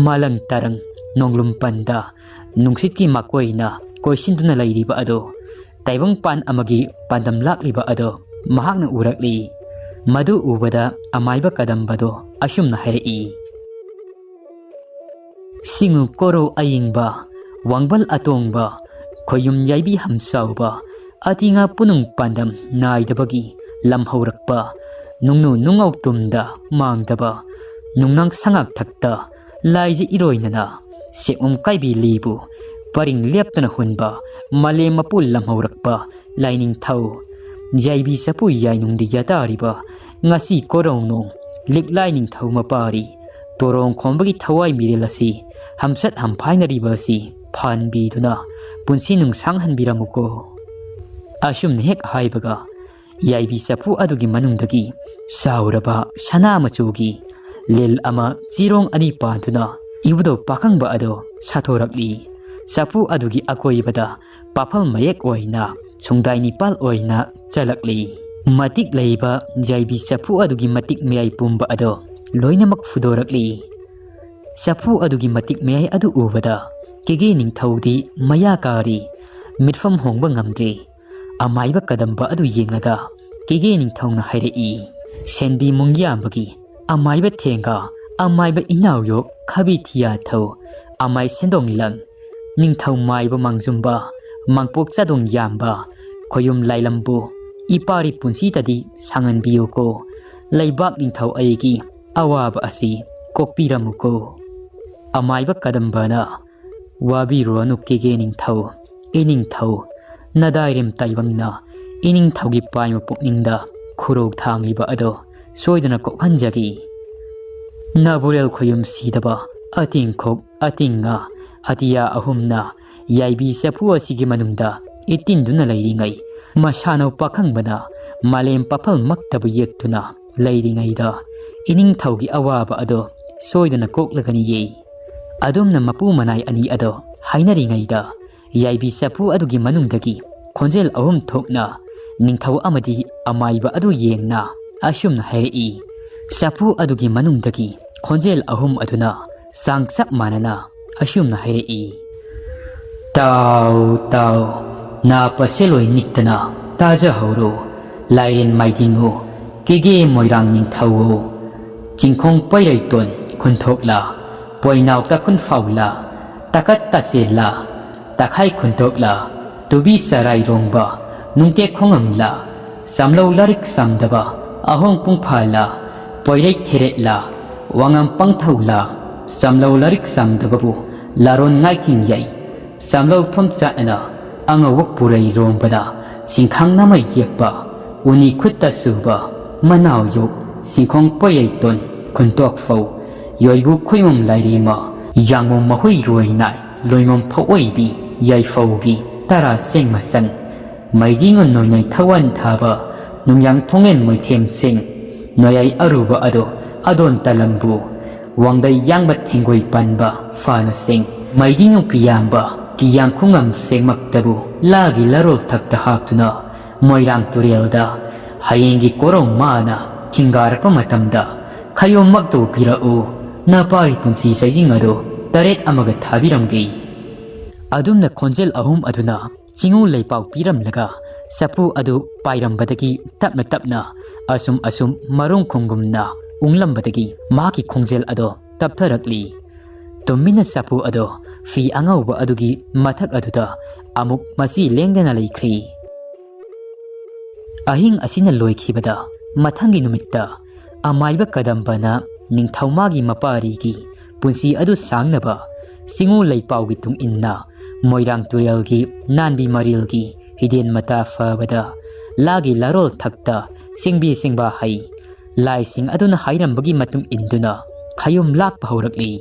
ꯃꯥꯂꯪ ꯇꯥꯔꯪ ꯅꯣꯡꯂꯨꯝ ꯄꯟꯗ ꯅꯨꯡꯁꯤꯠꯀꯤ ꯃꯀꯣꯏꯅ ꯀꯣꯏꯁꯤꯟꯗꯨꯅ ꯂꯩꯔꯤꯕ ꯑꯗꯣ ꯇꯥꯏꯕꯪꯄꯥꯟ ꯑꯃꯒꯤ ꯄꯥꯟꯗꯝ ꯂꯥꯛꯂꯤꯕ ꯑꯗꯣ ꯃꯍꯥꯛꯅ ꯎꯔꯛꯂꯤ꯫ ꯃꯗꯨ ꯎꯕꯗ ꯑꯃꯥꯏꯕ ꯀꯗꯝꯕꯗꯣ ꯑꯁꯨꯝꯅ ꯍꯥꯏꯔꯛꯏ꯫ ꯁꯤꯡꯉꯨ ꯀꯣꯔꯧ ꯑꯌꯤꯡꯕ, ꯋꯥꯡꯕꯜ ꯑꯇꯣꯡꯕ, ꯈꯣꯌꯨꯝ ꯌꯥꯏꯕꯤ ꯍꯝꯆꯥꯎꯕ, ꯑꯇꯤꯉꯥ ꯄꯨꯅꯨꯡ ꯄꯥꯟꯗꯝ ꯅꯥꯏꯗꯕꯒꯤ ꯂꯝꯍꯧꯔꯛꯄ, ꯅꯨꯡꯅꯨ ꯅꯨꯡꯉꯧ ꯇꯨꯝꯗ ꯃꯥꯡꯗꯕ, ꯅꯨꯡꯅꯥꯡ ꯁꯉꯥꯛ ꯊꯛꯇ ꯂꯥꯏꯖ ꯏꯔꯣꯏꯅꯅ, ꯁꯦꯛꯃꯨꯝ ꯀꯥꯏꯕꯤ ꯂꯤꯕꯨ ꯄꯔꯤꯡ ꯂꯦꯞꯇꯅ ꯍꯨꯟꯕ, ꯃꯥꯂꯦꯝ ꯃꯄꯨ ꯂꯝꯍꯧꯔꯛꯄ ꯂꯥꯏꯅꯤꯡꯊꯧ, ꯌꯥꯏꯕꯤ ꯆꯐꯨ ꯌꯥꯏꯅꯨꯡꯗ ꯌꯥꯇꯥꯔꯤꯕ ꯉꯁꯤ ꯀꯣꯔꯧꯅꯣꯡ ꯂꯤꯛꯂꯥꯏ ꯅꯤꯡꯊꯧ ꯃꯄꯥꯔꯤ ꯇꯣꯔꯣꯡ ꯈꯣꯝꯕꯒꯤ ꯊꯋꯥꯏ ꯃꯤꯔꯦꯜ ꯑꯁꯤ ꯍꯝꯆꯠ ꯍꯝꯐꯥꯏꯅꯔꯤꯕ ꯑꯁꯤ ꯐꯍꯟꯕꯤꯗꯨꯅ ꯄꯨꯟꯁꯤ ꯅꯨꯡꯁꯥꯡꯍꯟꯕꯤꯔꯝꯃꯨꯀꯣ꯫ ꯑꯁꯨꯝꯅ ꯍꯦꯛ ꯍꯥꯏꯕꯒ ꯌꯥꯏꯕꯤ ꯆꯐꯨ ꯑꯗꯨꯒꯤ ꯃꯅꯨꯡꯗꯒꯤ ꯆꯥꯎꯔꯕ ꯁꯅꯥ ꯃꯆꯨꯒꯤ ꯂꯤꯜ ꯑꯃ ꯆꯤꯔꯣꯡ ꯑꯅꯤ ꯄꯥꯟꯗꯨꯅ ꯏꯕꯨꯙꯧ ꯄꯥꯈꯪꯕ ꯑꯗꯣ ꯁꯥꯊꯣꯔꯛꯂꯤ꯫ ꯆꯐꯨ ꯑꯗꯨꯒꯤ ꯑꯀꯣꯏꯕꯗ ꯄꯥꯐꯜ ꯃꯌꯦꯛ ꯑꯣꯏꯅ ꯁꯨꯡꯗꯥꯏ ꯅꯤꯄꯥꯜ ꯑꯣꯏꯅ ꯆꯜꯂꯛꯂꯤ꯫ ꯃꯇꯤꯛ ꯂꯩꯕ ꯌꯥꯏꯕꯤ ꯆꯐꯨ ꯑꯗꯨꯒꯤ ꯃꯇꯤꯛ ꯃꯌꯥꯏ ꯄꯨꯝꯕ ꯑꯗꯣ ꯂꯣꯏꯅꯃꯛ ꯐꯨꯗꯣꯔꯛꯂꯤ꯫ ꯆꯐꯨ ꯑꯗꯨꯒꯤ ꯃꯇꯤꯛ ꯃꯌꯥꯏ ꯑꯗꯨ ꯎꯕꯗ ꯀꯦꯒꯦ ꯅꯤꯡꯊꯧꯗꯤ ꯃꯌꯥ ꯀꯥꯔꯤ, ꯃꯤꯠꯐꯝ ꯍꯣꯡꯕ ꯉꯝꯗ꯭ꯔꯤ꯫ ꯑꯃꯥꯏꯕ ꯀꯗꯝꯕ ꯑꯗꯨ ꯌꯦꯡꯂꯒ ꯀꯦꯒꯦ ꯅꯤꯡꯊꯧꯅ ꯍꯥꯏꯔꯛꯏ, "ꯁꯦꯟꯕꯤ ꯃꯨꯡꯌꯥꯝꯕꯒꯤ ꯑꯃꯥꯏꯕ ꯊꯦꯡꯒ, ꯑꯃꯥꯏꯕ ꯏꯅꯥꯎꯌꯣꯛ ꯈꯥꯕꯤ ꯊꯤꯌꯥꯊꯧ, ꯑꯃꯥꯏ ꯁꯦꯟꯗꯣꯡ ꯂꯪ, ꯅꯤꯡꯊꯧ ꯃꯥꯏꯕ ꯃꯥꯡꯖꯨꯝꯕ, ꯃꯥꯡꯄꯣꯛ ꯆꯥꯗꯣꯡ ꯌꯥꯝꯕ, ꯈꯣꯌꯨꯝ ꯂꯥꯏꯂꯝꯕꯨ ꯏꯄꯥꯔꯤ ꯄꯨꯟꯁꯤꯗꯗꯤ ꯁꯥꯡꯍꯟꯕꯤꯌꯨꯀꯣ꯫ ꯂꯩꯕꯥꯛ ꯅꯤꯡꯊꯧ ꯑꯩꯒꯤ ꯑꯋꯥꯕ ꯑꯁꯤ ꯀꯣꯛꯄꯤꯔꯝꯃꯨꯀꯣ"꯫ ꯑꯃꯥꯏꯕ ꯀꯗꯝꯕꯅ, "ꯋꯥꯕꯤꯔꯨꯔꯅꯨ ꯀꯦꯒꯦ ꯅꯤꯡꯊꯧ, ꯏꯅꯤꯡꯊꯧ, ꯅꯗꯥꯏꯔꯦꯝ ꯇꯥꯏꯕꯪꯅ ꯏꯅꯤꯡꯊꯧꯒꯤ ꯄꯥꯏꯃ ꯄꯨꯛꯅꯤꯡꯗ ꯈꯨꯔꯧ ꯊꯥꯡꯂꯤꯕ ꯑꯗꯣ ꯁꯣꯏꯗꯅ ꯀꯣꯛꯍꯟꯖꯒꯦ"꯫ ꯅꯥꯕꯨꯔꯦꯜ ꯈꯣꯌꯨꯝ ꯁꯤꯗꯕ ꯑꯇꯤꯡꯈꯣꯛ ꯑꯇꯤꯡꯉꯥ ꯑꯇꯤꯌꯥ ꯑꯍꯨꯝꯅ ꯌꯥꯏꯕꯤ ꯆꯐꯨ ꯑꯁꯤꯒꯤ ꯃꯅꯨꯡꯗ ꯏꯇꯤꯟꯗꯨꯅ ꯂꯩꯔꯤꯉꯩ, ꯃꯁꯥꯅꯧ ꯄꯥꯈꯪꯕꯅ ꯃꯥꯂꯦꯝ ꯄꯥꯐꯜꯃꯛꯇꯕꯨ ꯌꯦꯛꯇꯨꯅ ꯂꯩꯔꯤꯉꯩꯗ, ꯏꯅꯤꯡꯊꯧꯒꯤ ꯑꯋꯥꯕ ꯑꯗꯣ ꯁꯣꯏꯗꯅ ꯀꯣꯛꯂꯒꯅꯤꯌꯦ꯫ ꯑꯗꯨꯝꯅ ꯃꯄꯨ ꯃꯅꯥꯏ ꯑꯅꯤ ꯑꯗꯣ ꯍꯥꯏꯅꯔꯤꯉꯩꯗ, ꯌꯥꯏꯕꯤ ꯆꯐꯨ ꯑꯗꯨꯒꯤ ꯃꯅꯨꯡꯗꯒꯤ ꯈꯣꯟꯖꯦꯜ ꯑꯍꯨꯝ ꯊꯣꯛꯅ ꯅꯤꯡꯊꯧ ꯑꯃꯗꯤ ꯑꯃꯥꯏꯕ ꯑꯗꯨ ꯌꯦꯡꯅ ꯑꯁꯨꯝꯅ ꯍꯥꯏꯔꯛꯏ꯫ ꯆꯐꯨ ꯑꯗꯨꯒꯤ ꯃꯅꯨꯡꯗꯒꯤ ꯈꯣꯟꯖꯦꯜ ꯑꯍꯨꯝ ꯑꯗꯨꯅ ꯆꯥꯡ ꯆꯞ ꯃꯥꯟꯅꯅ ꯑꯁꯨꯝꯅ ꯍꯥꯏꯔꯛꯏ, "ꯇꯥꯎ, ꯇꯥꯎ, ꯅꯥ ꯄꯁꯦꯜꯂꯣꯏ ꯅꯤꯛꯇꯅ ꯇꯥꯖꯍꯧꯔꯣ꯫ ꯂꯥꯏꯔꯦꯟ ꯃꯥꯏꯗꯤꯡꯉꯨ, ꯀꯦꯒꯦ ꯃꯣꯏꯔꯥꯡ ꯅꯤꯡꯊꯧ, ꯆꯤꯡꯈꯣꯡ ꯄꯩꯔꯩꯇꯣꯟ ꯈꯨꯟꯊꯣꯛꯂꯥ, ꯄꯣꯏꯅꯥꯎ ꯇꯥꯈꯨꯟ ꯐꯥꯎꯂꯥ, ꯇꯥꯀꯠ ꯇꯥꯁꯦꯜꯂꯥ, ꯇꯥꯈꯥꯏ ꯈꯨꯟꯊꯣꯛꯂꯥ, ꯇꯨꯕꯤ ꯆꯔꯥꯏꯔꯣꯡꯕ, ꯅꯨꯡꯇꯦꯛ ꯈꯣꯡꯉꯝꯂꯥ, ꯆꯥꯝꯂꯧ ꯂꯥꯏꯔꯤꯛ ꯆꯥꯝꯗꯕ, ꯑꯍꯣꯡ ꯄꯨꯡꯐꯥꯂꯥ, ꯄꯣꯏꯔꯩ ꯊꯦꯔꯦꯠꯂꯥ, ꯋꯥꯉꯝ ꯄꯪꯊꯧꯂꯥ, ꯆꯥꯝꯂꯧ ꯂꯥꯏꯔꯤꯛ ꯆꯥꯝꯗꯕꯕꯨ ꯂꯥꯔꯣꯟ ꯉꯥꯏꯊꯤꯡ ꯌꯩ, ꯆꯥꯝꯂꯧ ꯊꯣꯝꯆꯥꯠꯅ ꯑꯉꯧꯕ ꯄꯨꯔꯩꯔꯣꯝꯕꯅ ꯁꯤꯡꯈꯥꯡ ꯅꯥꯃꯩ ꯌꯦꯛꯄ, ꯎꯅꯤ ꯈꯨꯠꯇ ꯁꯨꯕ, ꯃꯅꯥꯎ ꯌꯣꯛ, ꯁꯤꯡꯈꯣꯡ ꯄꯣꯌꯩꯇꯣꯟ, ꯈꯨꯟꯇꯣꯛꯐꯧ, ꯌꯣꯏꯕꯨ ꯈꯨꯏꯃꯨꯝ ꯂꯥꯏꯔꯦꯝꯃ, ꯌꯥꯡꯃꯨꯝ ꯃꯍꯨꯏ ꯔꯣꯏ ꯅꯥꯏ, ꯂꯣꯏꯃꯝ ꯐꯧꯑꯣꯏꯕꯤ, ꯌꯥꯏꯐꯧꯒꯤ ꯇꯔꯥ ꯁꯦꯡ ꯃꯁꯪ, ꯃꯩꯗꯤ ꯉꯨꯟ ꯅꯣꯏꯅꯩ ꯊꯋꯥꯟ ꯊꯥꯕ, ꯅꯨꯡꯌꯥꯡ ꯊꯣꯡꯉꯦꯟ ꯃꯣꯏꯊꯦꯝ ꯁꯤꯡ, ꯅꯣꯌꯥꯏ ꯑꯔꯨꯕ ꯑꯗꯣ ꯑꯗꯣꯟ ꯇꯂꯝꯕꯨ ꯋꯥꯡꯗꯩ ꯌꯥꯡꯕ ꯊꯦꯡꯒꯣꯏ ꯄꯥꯟꯕ ꯐꯅ ꯁꯦꯡ ꯃꯩꯗꯤꯅꯨ ꯀꯤꯌꯥꯝꯕ ꯀꯤꯌꯥꯡ ꯈꯨꯡꯉꯝ ꯁꯦꯡꯃꯛꯇꯕꯨ ꯂꯥꯒꯤ ꯂꯔꯣꯜ ꯊꯛꯇ ꯍꯥꯞꯇꯨꯅ ꯃꯣꯏꯔꯥꯡ ꯇꯨꯔꯦꯜꯗ ꯍꯌꯦꯡꯒꯤ ꯀꯣꯔꯧ ꯃꯥꯅ ꯈꯤꯡꯒꯥꯔꯛꯄ ꯃꯇꯝꯗ ꯈꯌꯣꯝꯃꯛꯇꯨ ꯄꯤꯔꯛꯎ, ꯅꯄꯥꯔꯤ ꯄꯨꯟꯁꯤ ꯁꯩꯖꯤꯡ ꯑꯗꯨ ꯇꯔꯦꯠ ꯑꯃꯒ ꯊꯥꯕꯤꯔꯝꯒꯦ꯫ ꯑꯗꯨꯝꯅ ꯈꯣꯟꯖꯦꯜ ꯑꯍꯨꯝ ꯑꯗꯨꯅ ꯆꯤꯡꯉꯨ ꯂꯩꯄꯥꯎ ꯄꯤꯔꯝꯂꯒ ꯆꯐꯨ ꯑꯗꯨ ꯄꯥꯏꯔꯝꯕꯗꯒꯤ ꯇꯞꯅ ꯇꯞꯅ ꯑꯁꯨꯝ ꯑꯁꯨꯝ ꯃꯔꯨꯝ ꯈꯣꯡꯒꯨꯝꯅ ꯎꯪꯂꯝꯕꯗꯒꯤ ꯃꯍꯥꯛꯀꯤ ꯈꯣꯡꯖꯦꯜ ꯑꯗꯣ ꯇꯞꯊꯔꯛꯂꯤ꯫ ꯇꯨꯃꯤꯟꯅ ꯆꯐꯨ ꯑꯗꯣ ꯐꯤ ꯑꯉꯧꯕ ꯑꯗꯨꯒꯤ ꯃꯊꯛ ꯑꯗꯨꯗ ꯑꯃꯨꯛ ꯃꯆꯤ ꯂꯦꯡꯗꯅ ꯂꯩꯈ꯭ꯔꯤ꯫ ꯑꯍꯤꯡ ꯑꯁꯤꯅ ꯂꯣꯏꯈꯤꯕꯗ ꯃꯊꯪꯒꯤ ꯅꯨꯃꯤꯠꯇ ꯑꯃꯥꯏꯕ ꯀꯗꯝꯕꯅ ꯅꯤꯡꯊꯧꯃꯥꯒꯤ ꯃꯄꯥꯔꯤꯒꯤ ꯄꯨꯟꯁꯤ ꯑꯗꯨ ꯁꯥꯡꯅꯕ ꯆꯤꯡꯉꯨ ꯂꯩꯄꯥꯎꯒꯤ ꯇꯨꯡ ꯏꯟꯅ ꯃꯣꯏꯔꯥꯡ ꯇꯨꯔꯦꯜꯒꯤ ꯅꯥꯟꯕꯤ ꯃꯔꯤꯜꯒꯤ ꯍꯤꯗꯦꯟ ꯃꯇꯥ ꯐꯕꯗ ꯂꯥꯒꯤ ꯂꯥꯔꯣꯜ ꯊꯛꯇ ꯆꯤꯡꯕꯤ ꯆꯤꯡꯕ ꯍꯩ ꯂꯥꯏꯁꯤꯡ ꯑꯗꯨꯅ ꯍꯥꯏꯔꯝꯕꯒꯤ ꯃꯇꯨꯡ ꯏꯟꯗꯨꯅ ꯈꯌꯣꯝ ꯂꯥꯛꯄ ꯍꯧꯔꯛꯂꯤ꯫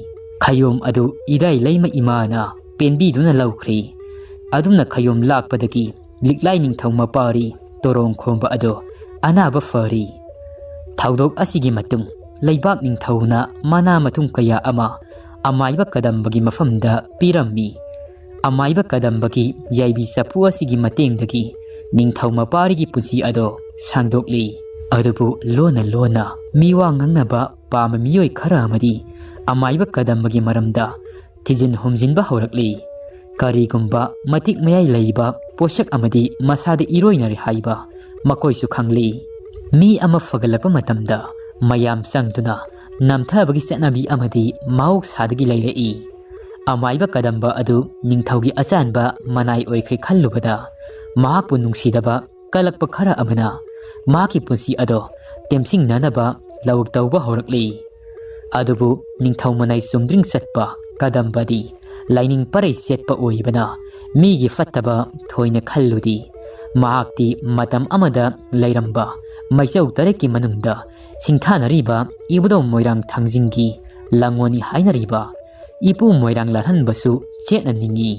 ꯈꯌꯣꯝ ꯑꯗꯨ ꯏꯔꯥꯏ ꯂꯩꯃ ꯏꯃꯥꯅ ꯄꯦꯟꯕꯤꯗꯨꯅ ꯂꯧꯈ꯭ꯔꯤ꯫ ꯑꯗꯨꯝꯅ ꯈꯌꯣꯝ ꯂꯥꯛꯄꯗꯒꯤ ꯂꯤꯛꯂꯥꯏ ꯅꯤꯡꯊꯧ ꯃꯄꯥꯔꯤ ꯇꯣꯔꯣꯡ ꯈꯣꯝꯕ ꯑꯗꯣ ꯑꯅꯥꯕ ꯐꯔꯤ꯫ ꯊꯧꯗꯣꯛ ꯑꯁꯤꯒꯤ ꯃꯇꯨꯡ ꯂꯩꯕꯥꯛ ꯅꯤꯡꯊꯧꯅ ꯃꯅꯥ ꯃꯊꯨꯝ ꯀꯌꯥ ꯑꯃ ꯑꯃꯥꯏꯕ ꯀꯗꯝꯕꯒꯤ ꯃꯐꯝꯗ ꯄꯤꯔꯝꯃꯤ꯫ ꯑꯃꯥꯏꯕ ꯀꯗꯝꯕꯒꯤ ꯌꯥꯏꯕꯤ ꯆꯐꯨ ꯑꯁꯤꯒꯤ ꯃꯇꯦꯡꯗꯒꯤ ꯅꯤꯡꯊꯧ ꯃꯄꯥꯔꯤꯒꯤ ꯄꯨꯟꯁꯤ ꯑꯗꯣ ꯁꯥꯡꯗꯣꯛꯂꯤ꯫ ꯑꯗꯨꯕꯨ ꯂꯣꯟꯅ ꯂꯣꯟꯅ ꯃꯤꯋꯥ ꯉꯥꯡꯅꯕ ꯄꯥꯝꯕ ꯃꯤꯑꯣꯏ ꯈꯔ ꯑꯃꯗꯤ ꯑꯃꯥꯏꯕ ꯀꯗꯝꯕꯒꯤ ꯃꯔꯝꯗ ꯊꯤꯖꯤꯟ ꯍꯨꯝꯖꯤꯟꯕ ꯍꯧꯔꯛꯂꯤ꯫ ꯀꯔꯤꯒꯨꯝꯕ ꯃꯇꯤꯛ ꯃꯌꯥꯏ ꯂꯩꯕ ꯄꯣꯠꯁꯛ ꯑꯃꯗꯤ ꯃꯁꯥꯗ ꯏꯔꯣꯏꯅꯔꯦ ꯍꯥꯏꯕ ꯃꯈꯣꯏꯁꯨ ꯈꯪꯂꯤ꯫ ꯃꯤ ꯑꯃ ꯐꯒꯠꯂꯛꯄ ꯃꯇꯝꯗ ꯃꯌꯥꯝ ꯆꯪꯗꯨꯅ ꯅꯝꯊꯕꯒꯤ ꯆꯠꯅꯕꯤ ꯑꯃꯗꯤ ꯃꯍꯧꯁꯥꯗꯒꯤ ꯂꯩꯔꯛꯏ꯫ ꯑꯃꯥꯏꯕ ꯀꯗꯝꯕ ꯑꯗꯨ ꯅꯤꯡꯊꯧꯒꯤ ꯑꯆꯥꯟꯕ ꯃꯅꯥꯏ ꯑꯣꯏꯈ꯭ꯔꯦ ꯈꯜꯂꯨꯕꯗ ꯃꯍꯥꯛꯄꯨ ꯅꯨꯡꯁꯤꯗꯕ ꯀꯜꯂꯛꯄ ꯈꯔ ꯑꯃꯅ ꯃꯍꯥꯛꯀꯤ ꯄꯨꯟꯁꯤ ꯑꯗꯣ ꯇꯦꯝꯁꯤꯡꯅꯅꯕ ꯂꯧ ꯇꯧꯕ ꯍꯧꯔꯛꯂꯤ꯫ ꯑꯗꯨꯕꯨ ꯅꯤꯡꯊꯧ ꯃꯅꯥꯏ ꯆꯨꯝꯗ꯭ꯔꯤꯡ ꯆꯠꯄ ꯀꯗꯝꯕꯗꯤ ꯂꯥꯏꯅꯤꯡ ꯄꯔꯩ ꯆꯦꯠꯄ ꯑꯣꯏꯕꯅ ꯃꯤꯒꯤ ꯐꯠꯇꯕ ꯊꯣꯏꯅ ꯈꯜꯂꯨꯗꯦ꯫ ꯃꯍꯥꯛꯇꯤ ꯃꯇꯝ ꯑꯃꯗ ꯂꯩꯔꯝꯕ ꯃꯩꯆꯧ ꯇꯔꯦꯠꯀꯤ ꯃꯅꯨꯡꯗ ꯁꯤꯡꯊꯥꯅꯔꯤꯕ ꯏꯕꯨꯙꯧ ꯃꯣꯏꯔꯥꯡ ꯊꯥꯡꯖꯤꯡꯒꯤ ꯂꯥꯡꯒꯣꯜꯅꯤ ꯍꯥꯏꯅꯔꯤꯕ ꯏꯄꯨ ꯃꯣꯏꯔꯥꯡ ꯂꯥꯜꯍꯟꯕꯁꯨ ꯆꯦꯠꯅ ꯅꯤꯡꯏ꯫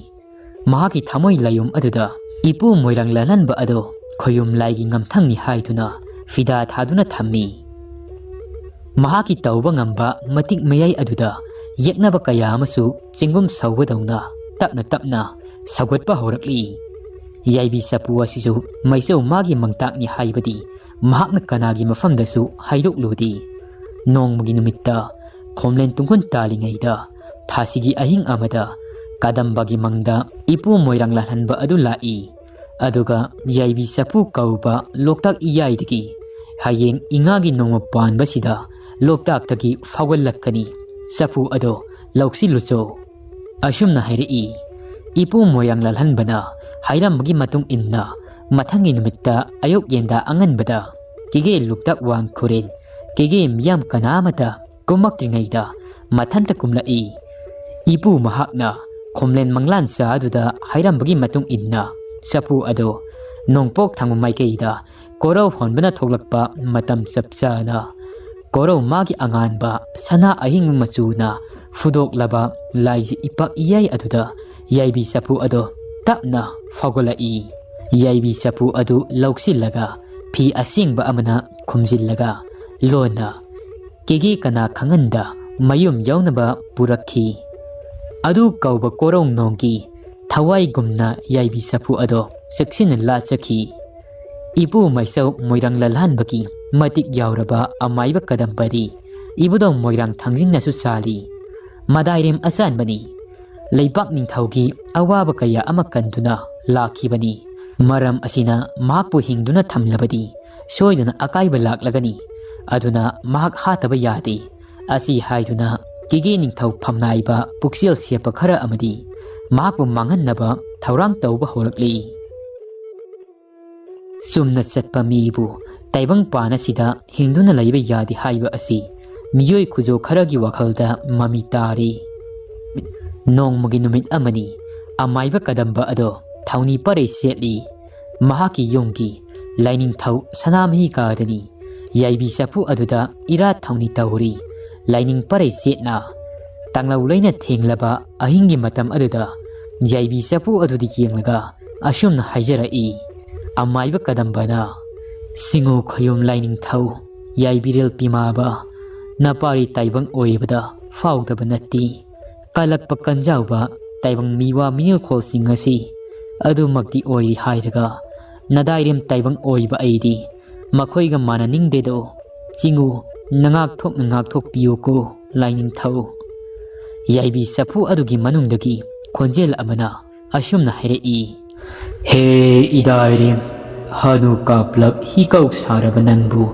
ꯃꯍꯥꯛꯀꯤ ꯊꯃꯣꯏ ꯂꯥꯏꯌꯨꯝ ꯑꯗꯨꯗ ꯏꯄꯨ ꯃꯣꯏꯔꯥꯡ ꯂꯥꯜꯍꯟꯕ ꯑꯗꯣ ꯈꯣꯌꯨꯝ ꯂꯥꯏꯒꯤ ꯉꯝꯊꯪꯅꯤ ꯍꯥꯏꯗꯨꯅ ꯐꯤꯗꯥ ꯊꯥꯗꯨꯅ ꯊꯝꯃꯤ꯫ ꯃꯍꯥꯛꯀꯤ ꯇꯧꯕ ꯉꯝꯕ ꯃꯇꯤꯛ ꯃꯌꯥꯏ ꯑꯗꯨꯗ ꯌꯦꯛꯅꯕ ꯀꯌꯥ ꯑꯃꯁꯨ ꯆꯦꯡꯒꯨꯝ ꯁꯧꯕꯗꯧꯅ ꯇꯞꯅ ꯇꯞꯅ ꯁꯧꯒꯠꯄ ꯍꯧꯔꯛꯂꯤ꯫ ꯌꯥꯏꯕꯤ ꯆꯐꯨ ꯑꯁꯤꯁꯨ ꯃꯩꯆꯧ ꯃꯥꯒꯤ ꯃꯪꯇꯥꯛꯅꯤ ꯍꯥꯏꯕꯗꯤ ꯃꯍꯥꯛꯅ ꯀꯅꯥꯒꯤ ꯃꯐꯝꯗꯁꯨ ꯍꯥꯏꯗꯣꯛꯂꯨꯗꯦ꯫ ꯅꯣꯡꯃꯒꯤ ꯅꯨꯃꯤꯠꯇ ꯈꯣꯝꯂꯦꯟ ꯇꯨꯡꯒꯨꯟ ꯇꯥꯜꯂꯤꯉꯩꯗ ꯊꯥꯁꯤꯒꯤ ꯑꯍꯤꯡ ꯑꯃꯗ ꯀꯗꯝꯕꯒꯤ ꯃꯪꯗ ꯏꯄꯨ ꯃꯣꯏꯔꯥꯡ ꯂꯥꯜꯍꯟꯕ ꯑꯗꯨ ꯂꯥꯛꯏ꯫ ꯑꯗꯨꯒ ꯌꯥꯏꯕꯤ ꯆꯐꯨ ꯀꯧꯕ ꯂꯣꯛꯇꯥꯛ ꯏꯌꯥꯏꯗꯒꯤ ꯍꯌꯦꯡ ꯏꯉꯥꯒꯤ ꯅꯣꯡꯃ ꯄꯥꯟꯕꯁꯤꯗ ꯂꯣꯛꯇꯥꯛꯇꯒꯤ ꯐꯥꯎꯒꯠꯂꯛꯀꯅꯤ꯫ ꯆꯐꯨ ꯑꯗꯣ ꯂꯧꯁꯤꯜꯂꯨꯆꯣ꯫ ꯑꯁꯨꯝꯅ ꯍꯥꯏꯔꯛꯏ꯫ ꯏꯄꯨ ꯃꯣꯏꯔꯥꯡ ꯂꯥꯜꯍꯟꯕꯅ ꯍꯥꯏꯔꯝꯕꯒꯤ ꯃꯇꯨꯡ ꯏꯟꯅ ꯃꯊꯪꯒꯤ ꯅꯨꯃꯤꯠꯇ ꯑꯌꯨꯛ ꯌꯦꯟꯗꯥ ꯑꯉꯟꯕꯗ ꯀꯦꯒꯦ ꯂꯣꯛꯇꯥꯛ ꯋꯥꯡ ꯈꯨꯔꯦꯟ ꯀꯦꯒꯦ ꯃꯤꯌꯥꯝ ꯀꯅꯥ ꯑꯃꯇ ꯀꯨꯝꯃꯛꯇ꯭ꯔꯤꯉꯩꯗ ꯃꯊꯟꯇ ꯀꯨꯝꯂꯛꯏ꯫ ꯏꯄꯨ ꯃꯍꯥꯛꯅ ꯈꯣꯝꯂꯦꯟ ꯃꯪꯂꯥꯟ ꯆꯥ ꯑꯗꯨꯗ ꯍꯥꯏꯔꯝꯕꯒꯤ ꯃꯇꯨꯡ ꯏꯟꯅ ꯆꯐꯨ ꯑꯗꯣ ꯅꯣꯡꯄꯣꯛ ꯊꯪꯕ ꯃꯥꯏꯀꯩꯗ ꯀꯣꯔꯧ ꯍꯣꯟꯕꯅ ꯊꯣꯛꯂꯛꯄ ꯃꯇꯝ ꯆꯞ ꯆꯥꯅ ꯀꯣꯔꯧ ꯃꯥꯒꯤ ꯑꯉꯥꯟꯕ ꯁꯅꯥ ꯑꯍꯤꯡꯕ ꯃꯆꯨꯅ ꯐꯨꯗꯣꯛꯂꯕ ꯂꯥꯏꯖ ꯏꯄꯥꯛ ꯏꯌꯥꯏ ꯑꯗꯨꯗ ꯌꯥꯏꯕꯤ ꯆꯐꯨ ꯑꯗꯣ ꯇꯞꯅ ꯐꯥꯎꯒꯠꯂꯛꯏ꯫ ꯌꯥꯏꯕꯤ ꯆꯐꯨ ꯑꯗꯨ ꯂꯧꯁꯤꯜꯂꯒ ꯐꯤ ꯑꯁꯦꯡꯕ ꯑꯃꯅ ꯈꯨꯝꯖꯤꯜꯂꯒ ꯂꯣꯟꯅ ꯀꯦꯒꯦ ꯀꯅꯥ ꯈꯪꯍꯟꯗ ꯃꯌꯨꯝ ꯌꯧꯅꯕ ꯄꯨꯔꯛꯈꯤ꯫ ꯑꯗꯨ ꯀꯧꯕ ꯀꯣꯔꯧ ꯅꯣꯡꯒꯤ ꯊꯋꯥꯏꯒꯨꯝꯅ ꯌꯥꯏꯕꯤ ꯆꯐꯨ ꯑꯗꯣ ꯆꯦꯛꯁꯤꯟꯅ ꯂꯥꯠꯆꯈꯤ꯫ ꯏꯄꯨ ꯃꯩꯆꯧ ꯃꯣꯏꯔꯥꯡ ꯂꯥꯜꯍꯟꯕꯒꯤ ꯃꯇꯤꯛ ꯌꯥꯎꯔꯕ ꯑꯃꯥꯏꯕ ꯀꯗꯝꯕꯗꯤ ꯏꯕꯨꯙꯧ ꯃꯣꯏꯔꯥꯡ ꯊꯥꯡꯖꯤꯡꯅꯁꯨ ꯆꯥꯜꯂꯤ꯫ ꯃꯗꯥꯏꯔꯦꯝ ꯑꯆꯥꯟꯕꯅꯤ꯫ ꯂꯩꯕꯥꯛ ꯅꯤꯡꯊꯧꯒꯤ ꯑꯋꯥꯕ ꯀꯌꯥ ꯑꯃ ꯀꯟꯗꯨꯅ ꯂꯥꯛꯈꯤꯕꯅꯤ꯫ ꯃꯔꯝ ꯑꯁꯤꯅ ꯃꯍꯥꯛꯄꯨ ꯍꯤꯡꯗꯨꯅ ꯊꯝꯂꯕꯗꯤ ꯁꯣꯏꯗꯅ ꯑꯀꯥꯏꯕ ꯂꯥꯛꯂꯒꯅꯤ꯫ ꯑꯗꯨꯅ ꯃꯍꯥꯛ ꯍꯥꯠꯇꯕ ꯌꯥꯗꯦ꯫ ꯑꯁꯤ ꯍꯥꯏꯗꯨꯅ ꯀꯦꯒꯦ ꯅꯤꯡꯊꯧ ꯐꯝꯅꯥꯏꯕ ꯄꯨꯛꯆꯦꯜ ꯁꯦꯞꯄ ꯈꯔ ꯑꯃꯗꯤ ꯃꯍꯥꯛꯄꯨ ꯃꯥꯡꯍꯟꯅꯕ ꯊꯧꯔꯥꯡ ꯇꯧꯕ ꯍꯧꯔꯛꯂꯤ꯫ ꯆꯨꯝꯅ ꯆꯠꯄ ꯃꯤꯕꯨ ꯇꯥꯏꯕꯪꯄꯥꯟ ꯑꯁꯤꯗ ꯍꯤꯡꯗꯨꯅ ꯂꯩꯕ ꯌꯥꯗꯦ ꯍꯥꯏꯕ ꯑꯁꯤ ꯃꯤꯑꯣꯏ ꯈꯨꯖꯣ ꯈꯔꯒꯤ ꯋꯥꯈꯜꯗ ꯃꯃꯤ ꯇꯥꯔꯤ꯫ ꯅꯣꯡꯃꯒꯤ ꯅꯨꯃꯤꯠ ꯑꯃꯅꯤ꯫ ꯑꯃꯥꯏꯕ ꯀꯗꯝꯕ ꯑꯗꯣ ꯊꯧꯅꯤ ꯄꯔꯩ ꯆꯦꯠꯂꯤ꯫ ꯃꯍꯥꯛꯀꯤ ꯌꯨꯝꯒꯤ ꯂꯥꯏꯅꯤꯡꯊꯧ ꯁꯅꯥꯃꯍꯤ ꯀꯥꯗꯅꯤ꯫ ꯌꯥꯏꯕꯤ ꯆꯐꯨ ꯑꯗꯨꯗ ꯏꯔꯥꯠ ꯊꯧꯅꯤ ꯇꯧꯔꯤ꯫ ꯂꯥꯏꯅꯤꯡ ꯄꯔꯩ ꯆꯦꯠꯅ ꯇꯥꯡꯂꯧ ꯂꯩꯅ ꯊꯦꯡꯂꯕ ꯑꯍꯤꯡꯒꯤ ꯃꯇꯝ ꯑꯗꯨꯗ ꯌꯥꯏꯕꯤ ꯆꯐꯨ ꯑꯗꯨꯗ ꯌꯦꯡꯂꯒ ꯑꯁꯨꯝꯅ ꯍꯥꯏꯖꯔꯛꯏ꯫ ꯑꯃꯥꯏꯕ ꯀꯗꯝꯕꯅ, "ꯁꯤꯡꯉꯨ ꯈꯣꯌꯨꯝ ꯂꯥꯏꯅꯤꯡꯊꯧ, ꯌꯥꯏꯕꯤꯔꯦꯜ ꯄꯤꯃꯥꯕ, ꯅꯄꯥꯔꯤ ꯇꯥꯏꯕꯪ ꯑꯣꯏꯕꯗ ꯐꯥꯎꯗꯕ ꯅꯠꯇꯦ꯫ ꯀꯜꯂꯛꯄ ꯀꯟꯖꯥꯎꯕ ꯇꯥꯏꯕꯪ ꯃꯤꯋꯥ ꯃꯤꯅꯤꯜꯈꯣꯜꯁꯤꯡ ꯑꯁꯤ ꯑꯗꯨꯃꯛꯇꯤ ꯑꯣꯏꯔꯤ ꯍꯥꯏꯔꯒ ꯅꯗꯥꯏꯔꯦꯝ ꯇꯥꯏꯕꯪ ꯑꯣꯏꯕ ꯑꯩꯗꯤ ꯃꯈꯣꯏꯒ ꯃꯥꯟꯅꯅꯤꯡꯗꯦꯗꯣ꯫ ꯆꯤꯡꯉꯨ, ꯅꯉꯥꯛꯊꯣꯛꯅ ꯉꯥꯛꯊꯣꯛꯄꯤꯌꯨꯀꯣ ꯂꯥꯏꯅꯤꯡꯊꯧ꯫ ꯌꯥꯏꯕꯤ ꯆꯐꯨ ꯑꯗꯨꯒꯤ ꯃꯅꯨꯡꯗꯒꯤ ꯈꯣꯟꯖꯦꯜ ꯑꯃꯅ ꯑꯁꯨꯝꯅ ꯍꯥꯏꯔꯛꯏ, "ꯍꯦ ꯏꯗꯥꯏꯔꯦꯝ, ꯍꯅꯨ ꯀꯥꯞꯂꯛ ꯍꯤꯀꯧ ꯁꯥꯔꯕ ꯅꯪꯕꯨ,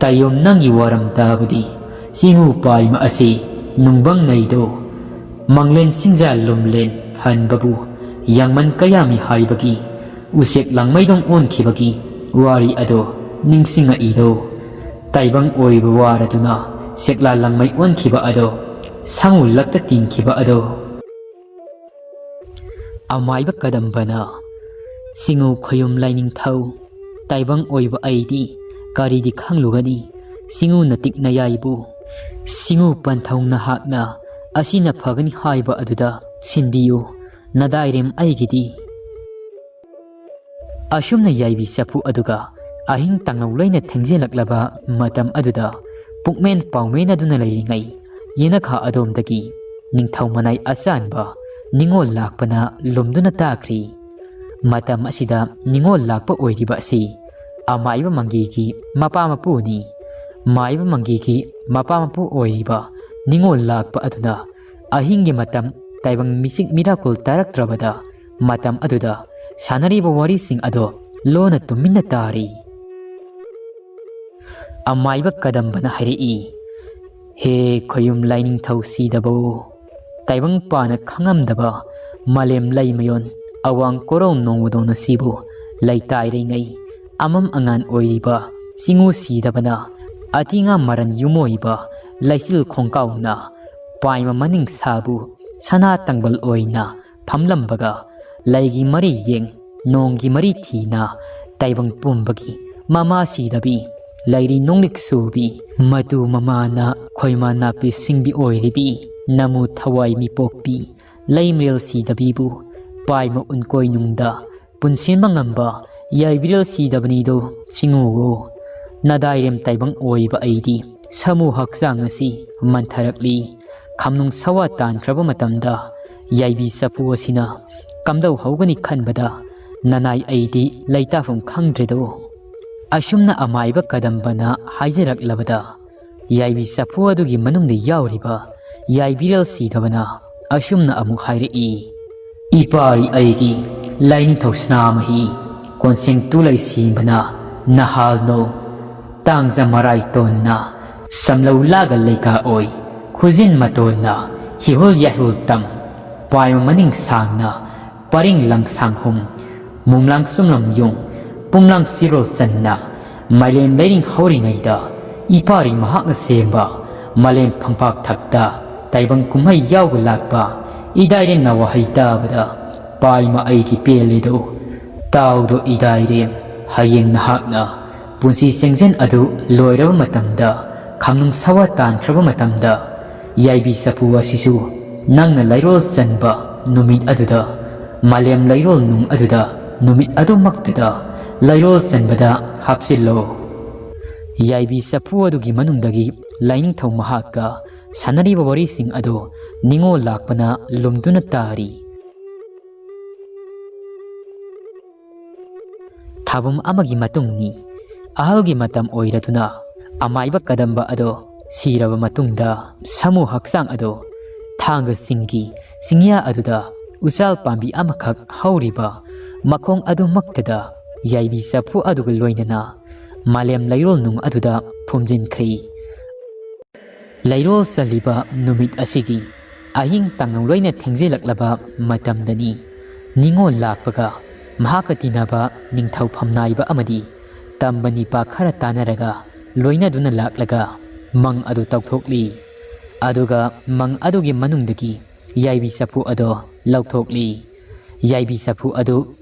ꯇꯥꯏꯌꯣꯝ ꯅꯪꯒꯤ ꯋꯥꯔꯝ ꯇꯥꯕꯗꯤ ꯆꯤꯡꯉꯨ ꯄꯥꯏꯃ ꯑꯁꯤ ꯅꯨꯡꯕꯪ ꯅꯩꯗꯣ꯫ ꯃꯪꯂꯦꯟ ꯁꯤꯡꯖꯥ ꯂꯨꯝꯂꯦꯟ ꯍꯟꯕꯕꯨ ꯌꯥꯡꯃꯟ ꯀꯌꯥꯃꯤ ꯍꯥꯏꯕꯒꯤ ꯎꯆꯦꯛ ꯂꯥꯡꯃꯩꯗꯣꯡ ꯑꯣꯟꯈꯤꯕꯒꯤ ꯋꯥꯔꯤ ꯑꯗꯣ ꯅꯤꯡꯁꯤꯡꯉꯛꯏꯗꯣ꯫ ꯇꯥꯏꯕꯪ ꯑꯣꯏꯕ ꯋꯥꯔꯗꯨꯅ ꯁꯦꯛꯂꯥ ꯂꯥꯡꯃꯩ ꯑꯣꯟꯈꯤꯕ ꯑꯗꯣ, ꯁꯥꯃꯨ ꯂꯛꯇ ꯇꯤꯡꯈꯤꯕ ꯑꯗꯣ"꯫ ꯑꯃꯥꯏꯕ ꯀꯗꯝꯕꯅ, "ꯁꯤꯡꯉꯨ ꯈꯣꯌꯨꯝ ꯂꯥꯏꯅꯤꯡꯊꯧ, ꯇꯥꯏꯕꯪ ꯑꯣꯏꯕ ꯑꯩꯗꯤ ꯀꯔꯤꯗꯤ ꯈꯪꯂꯨꯒꯅꯤ? ꯁꯤꯡꯉꯨ ꯅꯇꯤꯛ ꯅꯌꯥꯏꯕꯨ, ꯁꯤꯡꯉꯨ ꯄꯟꯊꯧ ꯅꯍꯥꯛꯅ ꯑꯁꯤꯅ ꯐꯒꯅꯤ ꯍꯥꯏꯕ ꯑꯗꯨꯗ ꯁꯤꯟꯕꯤꯌꯨ, ꯅꯗꯥꯏꯔꯦꯝ ꯑꯩꯒꯤꯗꯤ"꯫ ꯑꯁꯨꯝꯅ ꯌꯥꯏꯕꯤ ꯆꯐꯨ ꯑꯗꯨꯒ ꯑꯍꯤꯡ ꯇꯥꯡꯂꯧ ꯂꯣꯏꯅ ꯊꯦꯡꯖꯤꯜꯂꯛꯂꯕ ꯃꯇꯝ ꯑꯗꯨꯗ, ꯄꯨꯛꯃꯦꯟ ꯄꯥꯎꯃꯦꯟ ꯑꯗꯨꯅ ꯂꯩꯔꯤꯉꯩ ꯌꯦꯅꯈꯥ ꯑꯗꯣꯝꯗꯒꯤ ꯅꯤꯡꯊꯧ ꯃꯅꯥꯏ ꯑꯆꯥꯟꯕ ꯅꯤꯉꯣꯜ ꯂꯥꯛꯄꯅ ꯂꯨꯝꯗꯨꯅ ꯇꯥꯈ꯭ꯔꯤ꯫ ꯃꯇꯝ ꯑꯁꯤꯗ ꯅꯤꯉꯣꯜ ꯂꯥꯛꯄ ꯑꯣꯏꯔꯤꯕ ꯑꯁꯤ ꯑꯃꯥꯏꯕ ꯃꯪꯒꯤꯒꯤ ꯃꯄꯥ ꯃꯄꯨꯅꯤ꯫ ꯃꯥꯏꯕ ꯃꯪꯒꯤꯒꯤ ꯃꯄꯥ ꯃꯄꯨ ꯑꯣꯏꯔꯤꯕ ꯅꯤꯉꯣꯜ ꯂꯥꯛꯄ ꯑꯗꯨꯅ ꯑꯍꯤꯡꯒꯤ ꯃꯇꯝ ꯇꯥꯏꯕꯪ ꯃꯤꯆꯤꯛ ꯃꯤꯔꯥꯀꯨꯜ ꯇꯥꯔꯛꯇ꯭ꯔꯕꯗ, ꯃꯇꯝ ꯑꯗꯨꯗ ꯁꯥꯟꯅꯔꯤꯕ ꯋꯥꯔꯤꯁꯤꯡ ꯑꯗꯣ ꯂꯣꯟꯅ ꯇꯨꯃꯤꯟꯅ ꯇꯥꯔꯤ꯫ ꯑꯃꯥꯏꯕ ꯀꯗꯝꯕꯅ ꯍꯥꯏꯔꯛꯏ, "ꯍꯦ ꯈꯣꯌꯨꯝ ꯂꯥꯏꯅꯤꯡꯊꯧ ꯁꯤꯗꯕꯣ, ꯇꯥꯏꯕꯪ ꯄꯥꯅ ꯈꯪꯉꯝꯗꯕ ꯃꯥꯂꯦꯝ ꯂꯩꯃꯌꯣꯟ ꯑꯋꯥꯡ ꯀꯣꯔꯧ ꯅꯣꯡꯃꯗꯣꯟ ꯑꯁꯤꯕꯨ ꯂꯩꯇꯥꯏꯔꯤꯉꯩ ꯑꯃꯝ ꯑꯉꯥꯟ ꯑꯣꯏꯔꯤꯕ ꯆꯤꯡꯉꯨ ꯁꯤꯗꯕꯅ ꯑꯇꯤꯉꯥ ꯃꯔꯟ ꯌꯨꯝꯑꯣꯏꯕ ꯂꯩꯆꯤꯜ ꯈꯣꯡꯀꯥꯎꯅ ꯄꯥꯏꯃ ꯃꯅꯤꯡ ꯁꯥꯕꯨ ꯁꯅꯥ ꯇꯪꯕꯜ ꯑꯣꯏꯅ ꯐꯝꯂꯝꯕꯒ, ꯂꯩꯒꯤ ꯃꯔꯤ ꯌꯦꯡ ꯅꯣꯡꯒꯤ ꯃꯔꯤ ꯊꯤꯅ ꯇꯥꯏꯕꯪ ꯄꯨꯝꯕꯒꯤ ꯃꯃꯥ ꯁꯤꯗꯕꯤ, ꯂꯩꯔꯤ ꯅꯣꯡꯂꯤꯛ ꯁꯨꯕꯤ, ꯃꯇꯨ ꯃꯃꯥꯅ ꯈꯣꯏꯃꯥ ꯅꯥꯄꯤ ꯁꯤꯡꯕꯤ ꯑꯣꯏꯔꯤꯕꯤ, ꯅꯃꯨ ꯊꯋꯥꯏ ꯃꯤꯄꯣꯛꯄꯤ, ꯂꯩꯃꯔꯦꯜ ꯁꯤꯗꯕꯤꯕꯨ ꯄꯥꯏꯃ ꯎꯟꯀꯣꯏꯅꯨꯡꯗ ꯄꯨꯟꯁꯤꯟꯕ ꯉꯝꯕ ꯌꯥꯏꯕꯤꯔꯦꯜ ꯁꯤꯗꯕꯅꯤꯗꯣ ꯁꯤꯡꯉꯨꯋꯣ꯫ ꯅꯗꯥꯏꯔꯦꯝ ꯇꯥꯏꯕꯪ ꯑꯣꯏꯕ ꯑꯩꯗꯤ ꯁꯥꯃꯨ ꯍꯛꯆꯥꯡ ꯑꯁꯤ ꯃꯟꯊꯔꯛꯂꯤ꯫ ꯈꯝꯅꯨꯡ ꯁꯋꯥ ꯇꯥꯟꯈ꯭ꯔꯕ ꯃꯇꯝꯗ ꯌꯥꯏꯕꯤ ꯆꯐꯨ ꯑꯁꯤꯅ ꯀꯝꯗꯧ ꯍꯧꯒꯅꯤ ꯈꯟꯕꯗ ꯅꯅꯥꯏ ꯑꯩꯗꯤ ꯂꯩꯇꯥꯐꯝ ꯈꯪꯗ꯭ꯔꯦꯗꯣ꯫ ꯑꯁꯨꯝꯅ ꯑꯃꯥꯏꯕ ꯀꯗꯝꯕꯅ ꯍꯥꯏꯖꯔꯛꯂꯕꯗ ꯌꯥꯏꯕꯤ ꯆꯐꯨ ꯑꯗꯨꯒꯤ ꯃꯅꯨꯡꯗ ꯌꯥꯎꯔꯤꯕ ꯌꯥꯏꯕꯤꯔꯦꯜ ꯁꯤꯗꯕꯅ ꯑꯁꯨꯝꯅ ꯑꯃꯨꯛ ꯍꯥꯏꯔꯛꯏ, "ꯏꯄꯥꯔꯤ ꯑꯩꯒꯤ ꯂꯥꯏꯅꯤꯡꯊꯧ ꯁꯅꯥꯃꯍꯤ, ꯀꯣꯟꯁꯦꯡ ꯇꯨꯂꯩ ꯁꯤꯕꯅ ꯅꯍꯥꯜꯅꯣ, ꯇꯥꯡꯖ ꯃꯔꯥꯏ ꯇꯣꯟꯅ ꯁꯝꯂꯧ ꯂꯥꯒ ꯂꯩꯀꯥ ꯑꯣꯏ, ꯈꯨꯖꯤꯟ ꯃꯇꯣꯟꯅ ꯍꯤꯍꯨꯜ ꯌꯥꯏꯍꯨꯜ ꯇꯝ, ꯄꯥꯏꯃ ꯃꯅꯤꯡ ꯁꯥꯡꯅ ꯄꯔꯤꯡ ꯂꯪꯁꯥꯡꯍꯨꯝ, ꯃꯨꯝꯂꯥꯡ ꯆꯨꯝꯂꯝ ꯌꯨꯡ, ꯄꯨꯝꯂꯥꯡ ꯁꯤꯔꯣꯜ ꯆꯟꯅ, ꯃꯥꯂꯦꯝ ꯂꯩꯔꯤꯡ ꯍꯧꯔꯤꯉꯩꯗ ꯏꯄꯥꯔꯤ ꯃꯍꯥꯛꯅ ꯁꯦꯝꯕ ꯃꯥꯂꯦꯝ ꯐꯝꯄꯥꯛ ꯊꯛꯇ ꯇꯥꯏꯕꯪ ꯀꯨꯝꯍꯩ ꯌꯥꯎꯕ ꯂꯥꯛꯄ ꯏꯗꯥꯏꯔꯦꯝꯅ ꯋꯥꯍꯩ ꯇꯥꯕꯗ ꯄꯥꯏꯃ ꯑꯩꯒꯤ ꯄꯦꯜꯂꯦꯗꯣ꯫ ꯇꯥꯎꯗꯣ ꯏꯗꯥꯏꯔꯦꯝ, ꯍꯌꯦꯡ ꯅꯍꯥꯛꯅ ꯄꯨꯟꯁꯤ ꯆꯦꯡꯖꯦꯜ ꯑꯗꯨ ꯂꯣꯏꯔꯕ ꯃꯇꯝꯗ ꯈꯝꯅꯨꯡ ꯁꯋꯥ ꯇꯥꯟꯈ꯭ꯔꯕ ꯃꯇꯝꯗ ꯌꯥꯏꯕꯤ ꯆꯐꯨ ꯑꯁꯤꯁꯨ ꯅꯪꯅ ꯂꯩꯔꯣꯜ ꯆꯟꯕ ꯅꯨꯃꯤꯠ ꯑꯗꯨꯗ, ꯃꯥꯂꯦꯝ ꯂꯩꯔꯣꯜ ꯅꯨꯡ ꯑꯗꯨꯗ ꯅꯨꯃꯤꯠ ꯑꯗꯨꯃꯛꯇꯗ ꯂꯩꯔꯣꯜ ꯆꯟꯕꯗ ꯍꯥꯞꯆꯤꯜꯂꯣ꯫ ꯌꯥꯏꯕꯤ ꯆꯐꯨ ꯑꯗꯨꯒꯤ ꯃꯅꯨꯡꯗꯒꯤ ꯂꯥꯏꯅꯤꯡꯊꯧ ꯃꯍꯥꯛꯀ ꯁꯥꯟꯅꯔꯤꯕ ꯋꯥꯔꯤꯁꯤꯡ ꯑꯗꯨ ꯅꯤꯉꯣꯜ ꯂꯥꯛꯄꯅ ꯂꯨꯝꯗꯨꯅ ꯇꯥꯔꯤ꯫ ꯊꯥꯕꯨꯝ ꯑꯃꯒꯤ ꯃꯇꯨꯡꯅꯤ꯫ ꯑꯍꯜꯒꯤ ꯃꯇꯝ ꯑꯣꯏꯔꯗꯨꯅ ꯑꯃꯥꯏꯕ ꯀꯗꯝꯕ ꯑꯗꯣ ꯁꯤꯔꯕ ꯃꯇꯨꯡꯗ ꯁꯥꯃꯨ ꯍꯛꯆꯥꯡ ꯑꯗꯣ ꯊꯥꯡꯒ ꯆꯤꯡꯒꯤ ꯆꯤꯡꯌꯥ ꯑꯗꯨꯗ ꯎꯆꯥꯜ ꯄꯥꯝꯕꯤ ꯑꯃꯈꯛ ꯍꯧꯔꯤꯕ ꯃꯈꯣꯡ ꯑꯗꯨꯃꯛꯇꯗ ꯌꯥꯏꯕꯤ ꯆꯐꯨ ꯑꯗꯨꯒ ꯂꯣꯏꯅꯅ ꯃꯥꯂꯦꯝ ꯂꯩꯔꯣꯜ ꯅꯨꯡ ꯑꯗꯨꯗ ꯐꯨꯝꯖꯤꯟꯈ꯭ꯔꯤ꯫ ꯂꯩꯔꯣꯜ ꯆꯜꯂꯤꯕ ꯅꯨꯃꯤꯠ ꯑꯁꯤꯒꯤ ꯑꯍꯤꯡ ꯇꯥꯡꯂꯝ ꯂꯣꯏꯅ ꯊꯦꯡꯖꯤꯜꯂꯛꯂꯕ ꯃꯇꯝꯗꯅꯤ꯫ ꯅꯤꯉꯣꯜ ꯂꯥꯛꯄꯒ ꯃꯍꯥꯛꯀ ꯇꯤꯟꯅꯕ ꯅꯤꯡꯊꯧ ꯐꯝꯅꯥꯏꯕ ꯑꯃꯗꯤ ꯇꯝꯕ ꯅꯤꯄꯥ ꯈꯔ ꯇꯥꯟꯅꯔꯒ ꯂꯣꯏꯅꯗꯨꯅ ꯂꯥꯛꯂꯒ ꯃꯪ ꯑꯗꯨ ꯇꯧꯊꯣꯛꯂꯤ꯫ ꯑꯗꯨꯒ ꯃꯪ ꯑꯗꯨꯒꯤ ꯃꯅꯨꯡꯗꯒꯤ ꯌꯥꯏꯕꯤ ꯆꯐꯨ ꯑꯗꯣ ꯂꯧꯊꯣꯛꯂꯤ꯫ ꯌꯥꯏꯕꯤ ꯆꯐꯨ ꯑꯗꯨ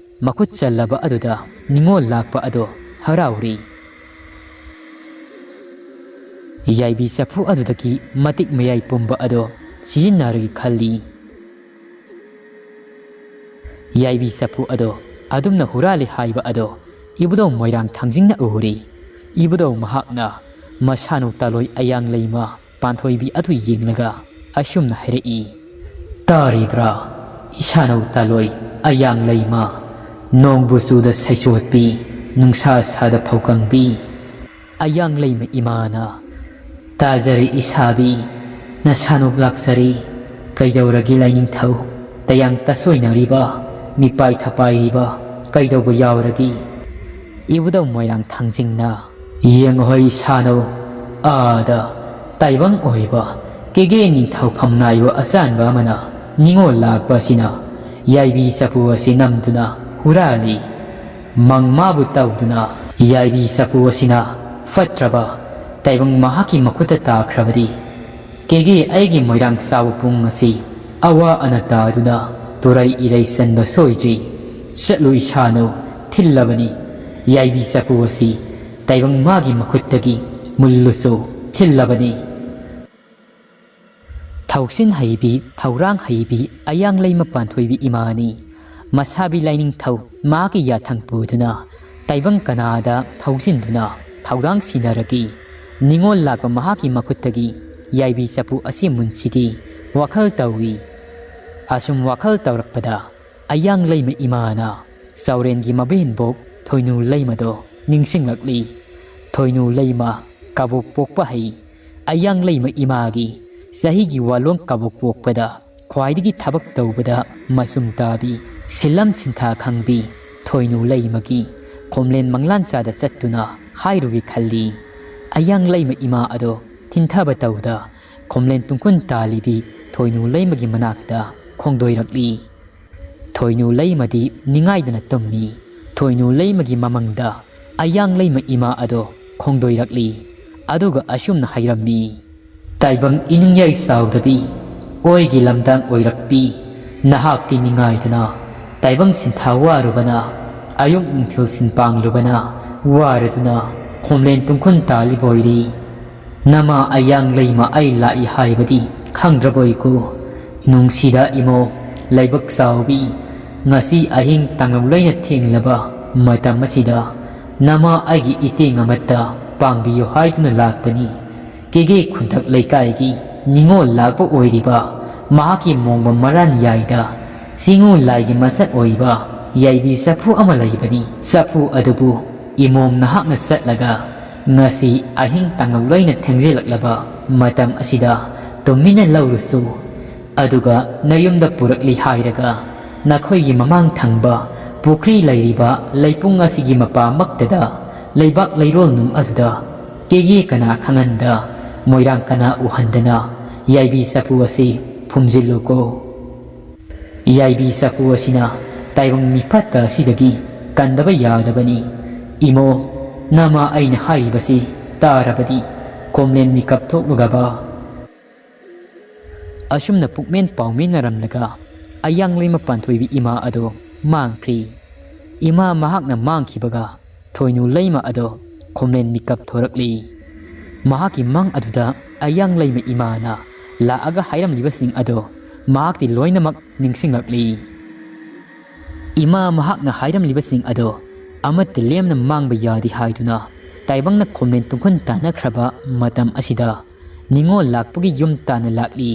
ꯃꯈꯨꯠ ꯆꯜꯂꯕ ꯑꯗꯨꯗ ꯅꯤꯉꯣꯜ ꯂꯥꯛꯄ ꯑꯗꯣ ꯍꯔꯥꯎꯔꯤ꯫ ꯌꯥꯏꯕꯤ ꯆꯐꯨ ꯑꯗꯨꯗꯒꯤ ꯃꯇꯤꯛ ꯃꯌꯥꯏ ꯄꯨꯝꯕ ꯑꯗꯣ ꯁꯤꯖꯤꯟꯅꯔꯒꯦ ꯈꯜꯂꯤ꯫ ꯌꯥꯏꯕꯤ ꯆꯐꯨ ꯑꯗꯣ ꯑꯗꯨꯝꯅ ꯍꯨꯔꯥꯜꯂꯤ ꯍꯥꯏꯕ ꯑꯗꯣ ꯏꯕꯨꯙꯧ ꯃꯣꯏꯔꯥꯡ ꯊꯥꯡꯖꯤꯡꯅ ꯎꯔꯤ꯫ ꯏꯕꯨꯙꯧ ꯃꯍꯥꯛꯅ ꯃꯁꯥꯅꯧ ꯇꯥꯂꯣꯏ ꯑꯌꯥꯡ ꯂꯩꯃ ꯄꯥꯟꯊꯣꯏꯕꯤ ꯑꯗꯨ ꯌꯦꯡꯂꯒ ꯑꯁꯨꯝꯅ ꯍꯥꯏꯔꯛꯏ, "ꯇꯥꯔꯤꯕ꯭ꯔꯥ, ꯏꯁꯥꯅꯧ ꯇꯥꯂꯣꯏ ꯑꯌꯥꯡ ꯂꯩꯃ, ꯅꯣꯡꯕꯨ ꯆꯨꯗ ꯁꯩꯁꯣꯠꯄꯤ, ꯅꯨꯡꯁꯥ ꯁꯥꯗ ꯐꯧꯀꯪꯕꯤ?" ꯑꯌꯥꯡ ꯂꯩꯃ ꯏꯃꯥꯅ, "ꯇꯥꯖꯔꯤ ꯏꯁꯥꯕꯤ, ꯅꯁꯥꯅꯧ ꯂꯥꯛꯆꯔꯤ꯫ ꯀꯩꯗꯧꯔꯒꯦ ꯂꯥꯏꯅꯤꯡꯊꯧ? ꯇꯌꯥꯡ ꯇꯁꯣꯏꯅꯔꯤꯕ, ꯃꯤꯄꯥꯏ ꯊꯄꯥꯏꯔꯤꯕ ꯀꯩꯗꯧꯕ ꯌꯥꯎꯔꯒꯦ?" ꯏꯕꯨꯙꯧ ꯃꯣꯏꯔꯥꯡ ꯊꯥꯡꯖꯤꯡꯅ, "ꯌꯦꯡꯉꯨꯍꯩ ꯏꯁꯥꯅꯧ, ꯑꯥꯗ ꯇꯥꯏꯕꯪ ꯑꯣꯏꯕ ꯀꯦꯒꯦ ꯅꯤꯡꯊꯧ ꯐꯝꯅꯥꯏꯕ ꯑꯆꯥꯟꯕ ꯑꯃꯅ ꯅꯤꯉꯣꯜ ꯂꯥꯛꯄ ꯑꯁꯤꯅ ꯌꯥꯏꯕꯤ ꯆꯐꯨ ꯑꯁꯤ ꯅꯝꯗꯨꯅ ꯍꯨꯔꯥꯜꯂꯤ꯫ ꯃꯪ ꯃꯥꯕꯨ ꯇꯧꯗꯨꯅ ꯌꯥꯏꯕꯤ ꯆꯐꯨ ꯑꯁꯤꯅ ꯐꯠꯇ꯭ꯔꯕ ꯇꯥꯏꯕꯪ ꯃꯍꯥꯛꯀꯤ ꯃꯈꯨꯠꯇ ꯇꯥꯈ꯭ꯔꯕꯗꯤ, ꯀꯦꯒꯦ ꯑꯩꯒꯤ ꯃꯣꯏꯔꯥꯡ ꯆꯥꯎꯕ ꯄꯨꯡ ꯑꯁꯤ ꯑꯋꯥ ꯑꯅꯥ ꯇꯥꯗꯨꯅ ꯇꯨꯔꯩ ꯏꯔꯩ ꯆꯟꯕ ꯁꯣꯏꯗ꯭ꯔꯤ꯫ ꯆꯠꯂꯨ ꯏꯁꯥꯅꯧ, ꯊꯤꯜꯂꯕꯅꯤ꯫ ꯌꯥꯏꯕꯤ ꯆꯐꯨ ꯑꯁꯤ ꯇꯥꯏꯕꯪ ꯃꯥꯒꯤ ꯃꯈꯨꯠꯇꯒꯤ ꯃꯨꯜꯂꯨꯁꯨ ꯊꯤꯜꯂꯕꯅꯤ꯫" ꯊꯧꯁꯤꯟ ꯍꯩꯕꯤ, ꯊꯧꯔꯥꯡ ꯍꯩꯕꯤ ꯑꯌꯥꯡ ꯂꯩꯃ ꯄꯥꯟꯊꯣꯏꯕꯤ ꯏꯃꯥꯅꯤ꯫ ꯃꯁꯥꯕꯤ ꯂꯥꯏꯅꯤꯡꯊꯧ ꯃꯍꯥꯛꯀꯤ ꯌꯥꯊꯪ ꯄꯨꯗꯨꯅ ꯇꯥꯏꯕꯪ ꯀꯅꯥꯗ ꯊꯧꯖꯤꯟꯗꯨꯅ ꯊꯧꯗꯥꯡ ꯁꯤꯟꯅꯔꯛꯏ꯫ ꯅꯤꯉꯣꯜ ꯂꯥꯛꯄ ꯃꯍꯥꯛꯀꯤ ꯃꯈꯨꯠꯇꯒꯤ ꯌꯥꯏꯕꯤ ꯆꯐꯨ ꯑꯁꯤ ꯃꯨꯟꯁꯤꯒꯤ ꯋꯥꯈꯜ ꯇꯧꯏ꯫ ꯑꯁꯨꯝ ꯋꯥꯈꯜ ꯇꯧꯔꯛꯄꯗ ꯑꯌꯥꯡ ꯂꯩꯃ ꯏꯃꯥꯅ ꯆꯥꯎꯔꯦꯟꯒꯤ ꯃꯕꯦꯟꯕꯣꯛ ꯊꯣꯏꯅꯨ ꯂꯩꯃꯗꯣ ꯅꯤꯡꯁꯤꯡꯂꯛꯂꯤ꯫ ꯊꯣꯏꯅꯨ ꯂꯩꯃ ꯀꯕꯣꯛ ꯄꯣꯛꯄ ꯍꯩ꯫ ꯑꯌꯥꯡ ꯂꯩꯃ ꯏꯃꯥꯒꯤ ꯆꯍꯤꯒꯤ ꯋꯥꯂꯣꯡ ꯀꯕꯣꯛ ꯄꯣꯛꯄꯗ ꯈ꯭ꯋꯥꯏꯗꯒꯤ ꯊꯕꯛ ꯇꯧꯕꯗ ꯃꯆꯨꯝ ꯇꯥꯕꯤ, ꯁꯤꯜꯂꯝ ꯁꯤꯟꯊꯥ ꯈꯪꯕꯤ ꯊꯣꯏꯅꯨ ꯂꯩꯃꯒꯤ ꯈꯣꯝꯂꯦꯟ ꯃꯪꯂꯥꯟ ꯆꯥꯗ ꯆꯠꯇꯨꯅ ꯍꯥꯏꯔꯨꯒꯦ ꯈꯜꯂꯤ꯫ ꯑꯌꯥꯡ ꯂꯩꯃ ꯏꯃꯥ ꯑꯗꯣ ꯊꯤꯟꯊꯕ ꯇꯧꯗ ꯈꯣꯝꯂꯦꯟ ꯇꯨꯡꯈꯨꯟ ꯇꯥꯜꯂꯤꯕꯤ ꯊꯣꯏꯅꯨ ꯂꯩꯃꯒꯤ ꯃꯅꯥꯛꯇ ꯈꯣꯡꯗꯣꯏꯔꯛꯂꯤ꯫ ꯊꯣꯏꯅꯨ ꯂꯩꯃꯗꯤ ꯅꯤꯡꯉꯥꯏꯗꯅ ꯇꯨꯝꯃꯤ꯫ ꯊꯣꯏꯅꯨ ꯂꯩꯃꯒꯤ ꯃꯃꯪꯗ ꯑꯌꯥꯡ ꯂꯩꯃ ꯏꯃꯥ ꯑꯗꯣ ꯈꯣꯡꯗꯣꯏꯔꯛꯂꯤ꯫ ꯑꯗꯨꯒ ꯑꯁꯨꯝꯅ ꯍꯥꯏꯔꯝꯃꯤ, "ꯇꯥꯏꯕꯪ ꯏꯅꯨꯡꯌꯥꯏ ꯆꯥꯎꯗꯕꯤ, ꯑꯣꯏꯒꯤ ꯂꯝꯗꯥꯡ ꯑꯣꯏꯔꯛꯄꯤ, ꯅꯍꯥꯛꯇꯤ ꯅꯤꯡꯉꯥꯏꯗꯅ ꯇꯥꯏꯕꯪ ꯁꯤꯟꯊꯥ ꯋꯥꯔꯨꯕꯅ, ꯑꯌꯨꯛ ꯅꯨꯡꯊꯤꯜ ꯁꯤꯟ ꯄꯥꯡꯂꯨꯕꯅ, ꯋꯥꯔꯗꯨꯅ ꯈꯣꯝꯂꯦꯟ ꯇꯨꯡꯈꯨꯟ ꯇꯥꯜꯂꯤꯕꯣꯏꯔꯤ꯫ ꯅꯃꯥ ꯑꯌꯥꯡ ꯂꯩꯃ ꯑꯩ ꯂꯥꯛꯏ ꯍꯥꯏꯕꯗꯤ ꯈꯪꯗ꯭ꯔꯕꯣꯏꯀꯣ? ꯅꯨꯡꯁꯤꯗ ꯏꯃꯧ ꯂꯥꯏꯕꯛ ꯆꯥꯎꯕꯤ, ꯉꯁꯤ ꯑꯍꯤꯡ ꯇꯥꯡꯂꯝ ꯂꯣꯏꯅ ꯊꯦꯡꯂꯕ ꯃꯇꯝ ꯑꯁꯤꯗ ꯅꯃꯥ ꯑꯩꯒꯤ ꯏꯇꯦꯡ ꯑꯃꯠꯇ ꯄꯥꯡꯕꯤꯌꯨ ꯍꯥꯏꯗꯨꯅ ꯂꯥꯛꯄꯅꯤ꯫ ꯀꯦꯒꯦ ꯈꯨꯟꯊꯛ ꯂꯩꯀꯥꯏꯒꯤ ꯅꯤꯉꯣꯜ ꯂꯥꯛꯄ ꯑꯣꯏꯔꯤꯕ ꯃꯍꯥꯛꯀꯤ ꯃꯣꯡꯕ ꯃꯔꯥꯟ ꯌꯥꯏꯗ ꯆꯤꯡꯉꯨ ꯂꯥꯏꯒꯤ ꯃꯁꯛ ꯑꯣꯏꯕ ꯌꯥꯏꯕꯤ ꯆꯐꯨ ꯑꯃ ꯂꯩꯕꯅꯤ꯫ ꯆꯐꯨ ꯑꯗꯨꯕꯨ ꯏꯃꯣꯝ ꯅꯍꯥꯛꯅ ꯆꯠꯂꯒ ꯉꯁꯤ ꯑꯍꯤꯡ ꯇꯥꯡꯂꯧ ꯂꯣꯏꯅ ꯊꯦꯡꯖꯤꯜꯂꯛꯂꯕ ꯃꯇꯝ ꯑꯁꯤꯗ ꯇꯨꯃꯤꯟꯅ ꯂꯧꯔꯨꯁꯨ꯫ ꯑꯗꯨꯒ ꯅꯌꯨꯝꯗ ꯄꯨꯔꯛꯂꯤ ꯍꯥꯏꯔꯒ ꯅꯈꯣꯏꯒꯤ ꯃꯃꯥꯡ ꯊꯪꯕ ꯄꯨꯈ꯭ꯔꯤ ꯂꯩꯔꯤꯕ ꯂꯩꯄꯨꯡ ꯑꯁꯤꯒꯤ ꯃꯄꯥꯃꯛꯇꯗ ꯂꯩꯕꯥꯛ ꯂꯩꯔꯣꯜ ꯅꯨꯡ ꯑꯗꯨꯗ ꯀꯦꯒꯦ ꯀꯅꯥ ꯈꯪꯍꯟꯗ, ꯃꯣꯏꯔꯥꯡ ꯀꯅꯥ ꯎꯍꯟꯗꯅ ꯌꯥꯏꯕꯤ ꯆꯐꯨ ꯑꯁꯤ ꯐꯨꯝꯖꯤꯜꯂꯨꯀꯣ꯫ ꯌꯥꯏꯕꯤ ꯆꯐꯨ ꯑꯁꯤꯅ ꯇꯥꯏꯕꯪ ꯃꯤꯐꯠꯇ ꯑꯁꯤꯗꯒꯤ ꯀꯟꯗꯕ ꯌꯥꯗꯕꯅꯤ꯫ ꯏꯃꯣ, ꯅꯃꯥ ꯑꯩꯅ ꯍꯥꯏꯔꯤꯕꯁꯤ ꯇꯥꯔꯕꯗꯤ ꯀꯣꯝꯂꯦꯟ ꯃꯤꯀꯞ ꯊꯣꯛꯂꯒꯕ꯫ ꯑꯁꯨꯝꯅ ꯄꯨꯛꯃꯦꯟ ꯄꯥꯎꯃꯦꯟꯅꯔꯝꯂꯒ ꯑꯌꯥꯡ ꯂꯩꯃ ꯄꯥꯟꯊꯣꯏꯕꯤ ꯏꯃꯥ ꯑꯗꯣ ꯃꯥꯡꯈ꯭ꯔꯤ꯫ ꯏꯃꯥ ꯃꯍꯥꯛꯅ ꯃꯥꯡꯈꯤꯕꯒ ꯊꯣꯏꯅꯨ ꯂꯩꯃ ꯑꯗꯣ ꯈꯣꯝꯂꯦꯟ ꯃꯤꯀꯞ ꯊꯣꯔꯛꯂꯤ꯫ ꯃꯍꯥꯛꯀꯤ ꯃꯪ ꯑꯗꯨꯗ ꯑꯌꯥꯡ ꯂꯩꯃ ꯏꯃꯥꯅ ꯂꯥꯛꯑꯒ ꯍꯥꯏꯔꯝꯂꯤꯕꯁꯤꯡ ꯑꯗꯣ ꯃꯍꯥꯛꯇꯤ ꯂꯣꯏꯅꯃꯛ ꯅꯤꯡꯁꯤꯡꯂꯛꯂꯤ꯫ ꯏꯃꯥ ꯃꯍꯥꯛꯅ ꯍꯥꯏꯔꯝꯂꯤꯕꯁꯤꯡ ꯑꯗꯣ ꯑꯃꯠꯇ ꯂꯦꯝꯅ ꯃꯥꯡꯕ ꯌꯥꯗꯦ ꯍꯥꯏꯗꯨꯅ ꯇꯥꯏꯕꯪꯅ ꯈꯣꯝꯂꯦꯟ ꯇꯨꯡꯈꯨꯟ ꯇꯥꯟꯅꯈ꯭ꯔꯕ ꯃꯇꯝ ꯑꯁꯤꯗ ꯅꯤꯉꯣꯜ ꯂꯥꯛꯄꯒꯤ ꯌꯨꯝ ꯇꯥꯟꯅ ꯂꯥꯛꯂꯤ꯫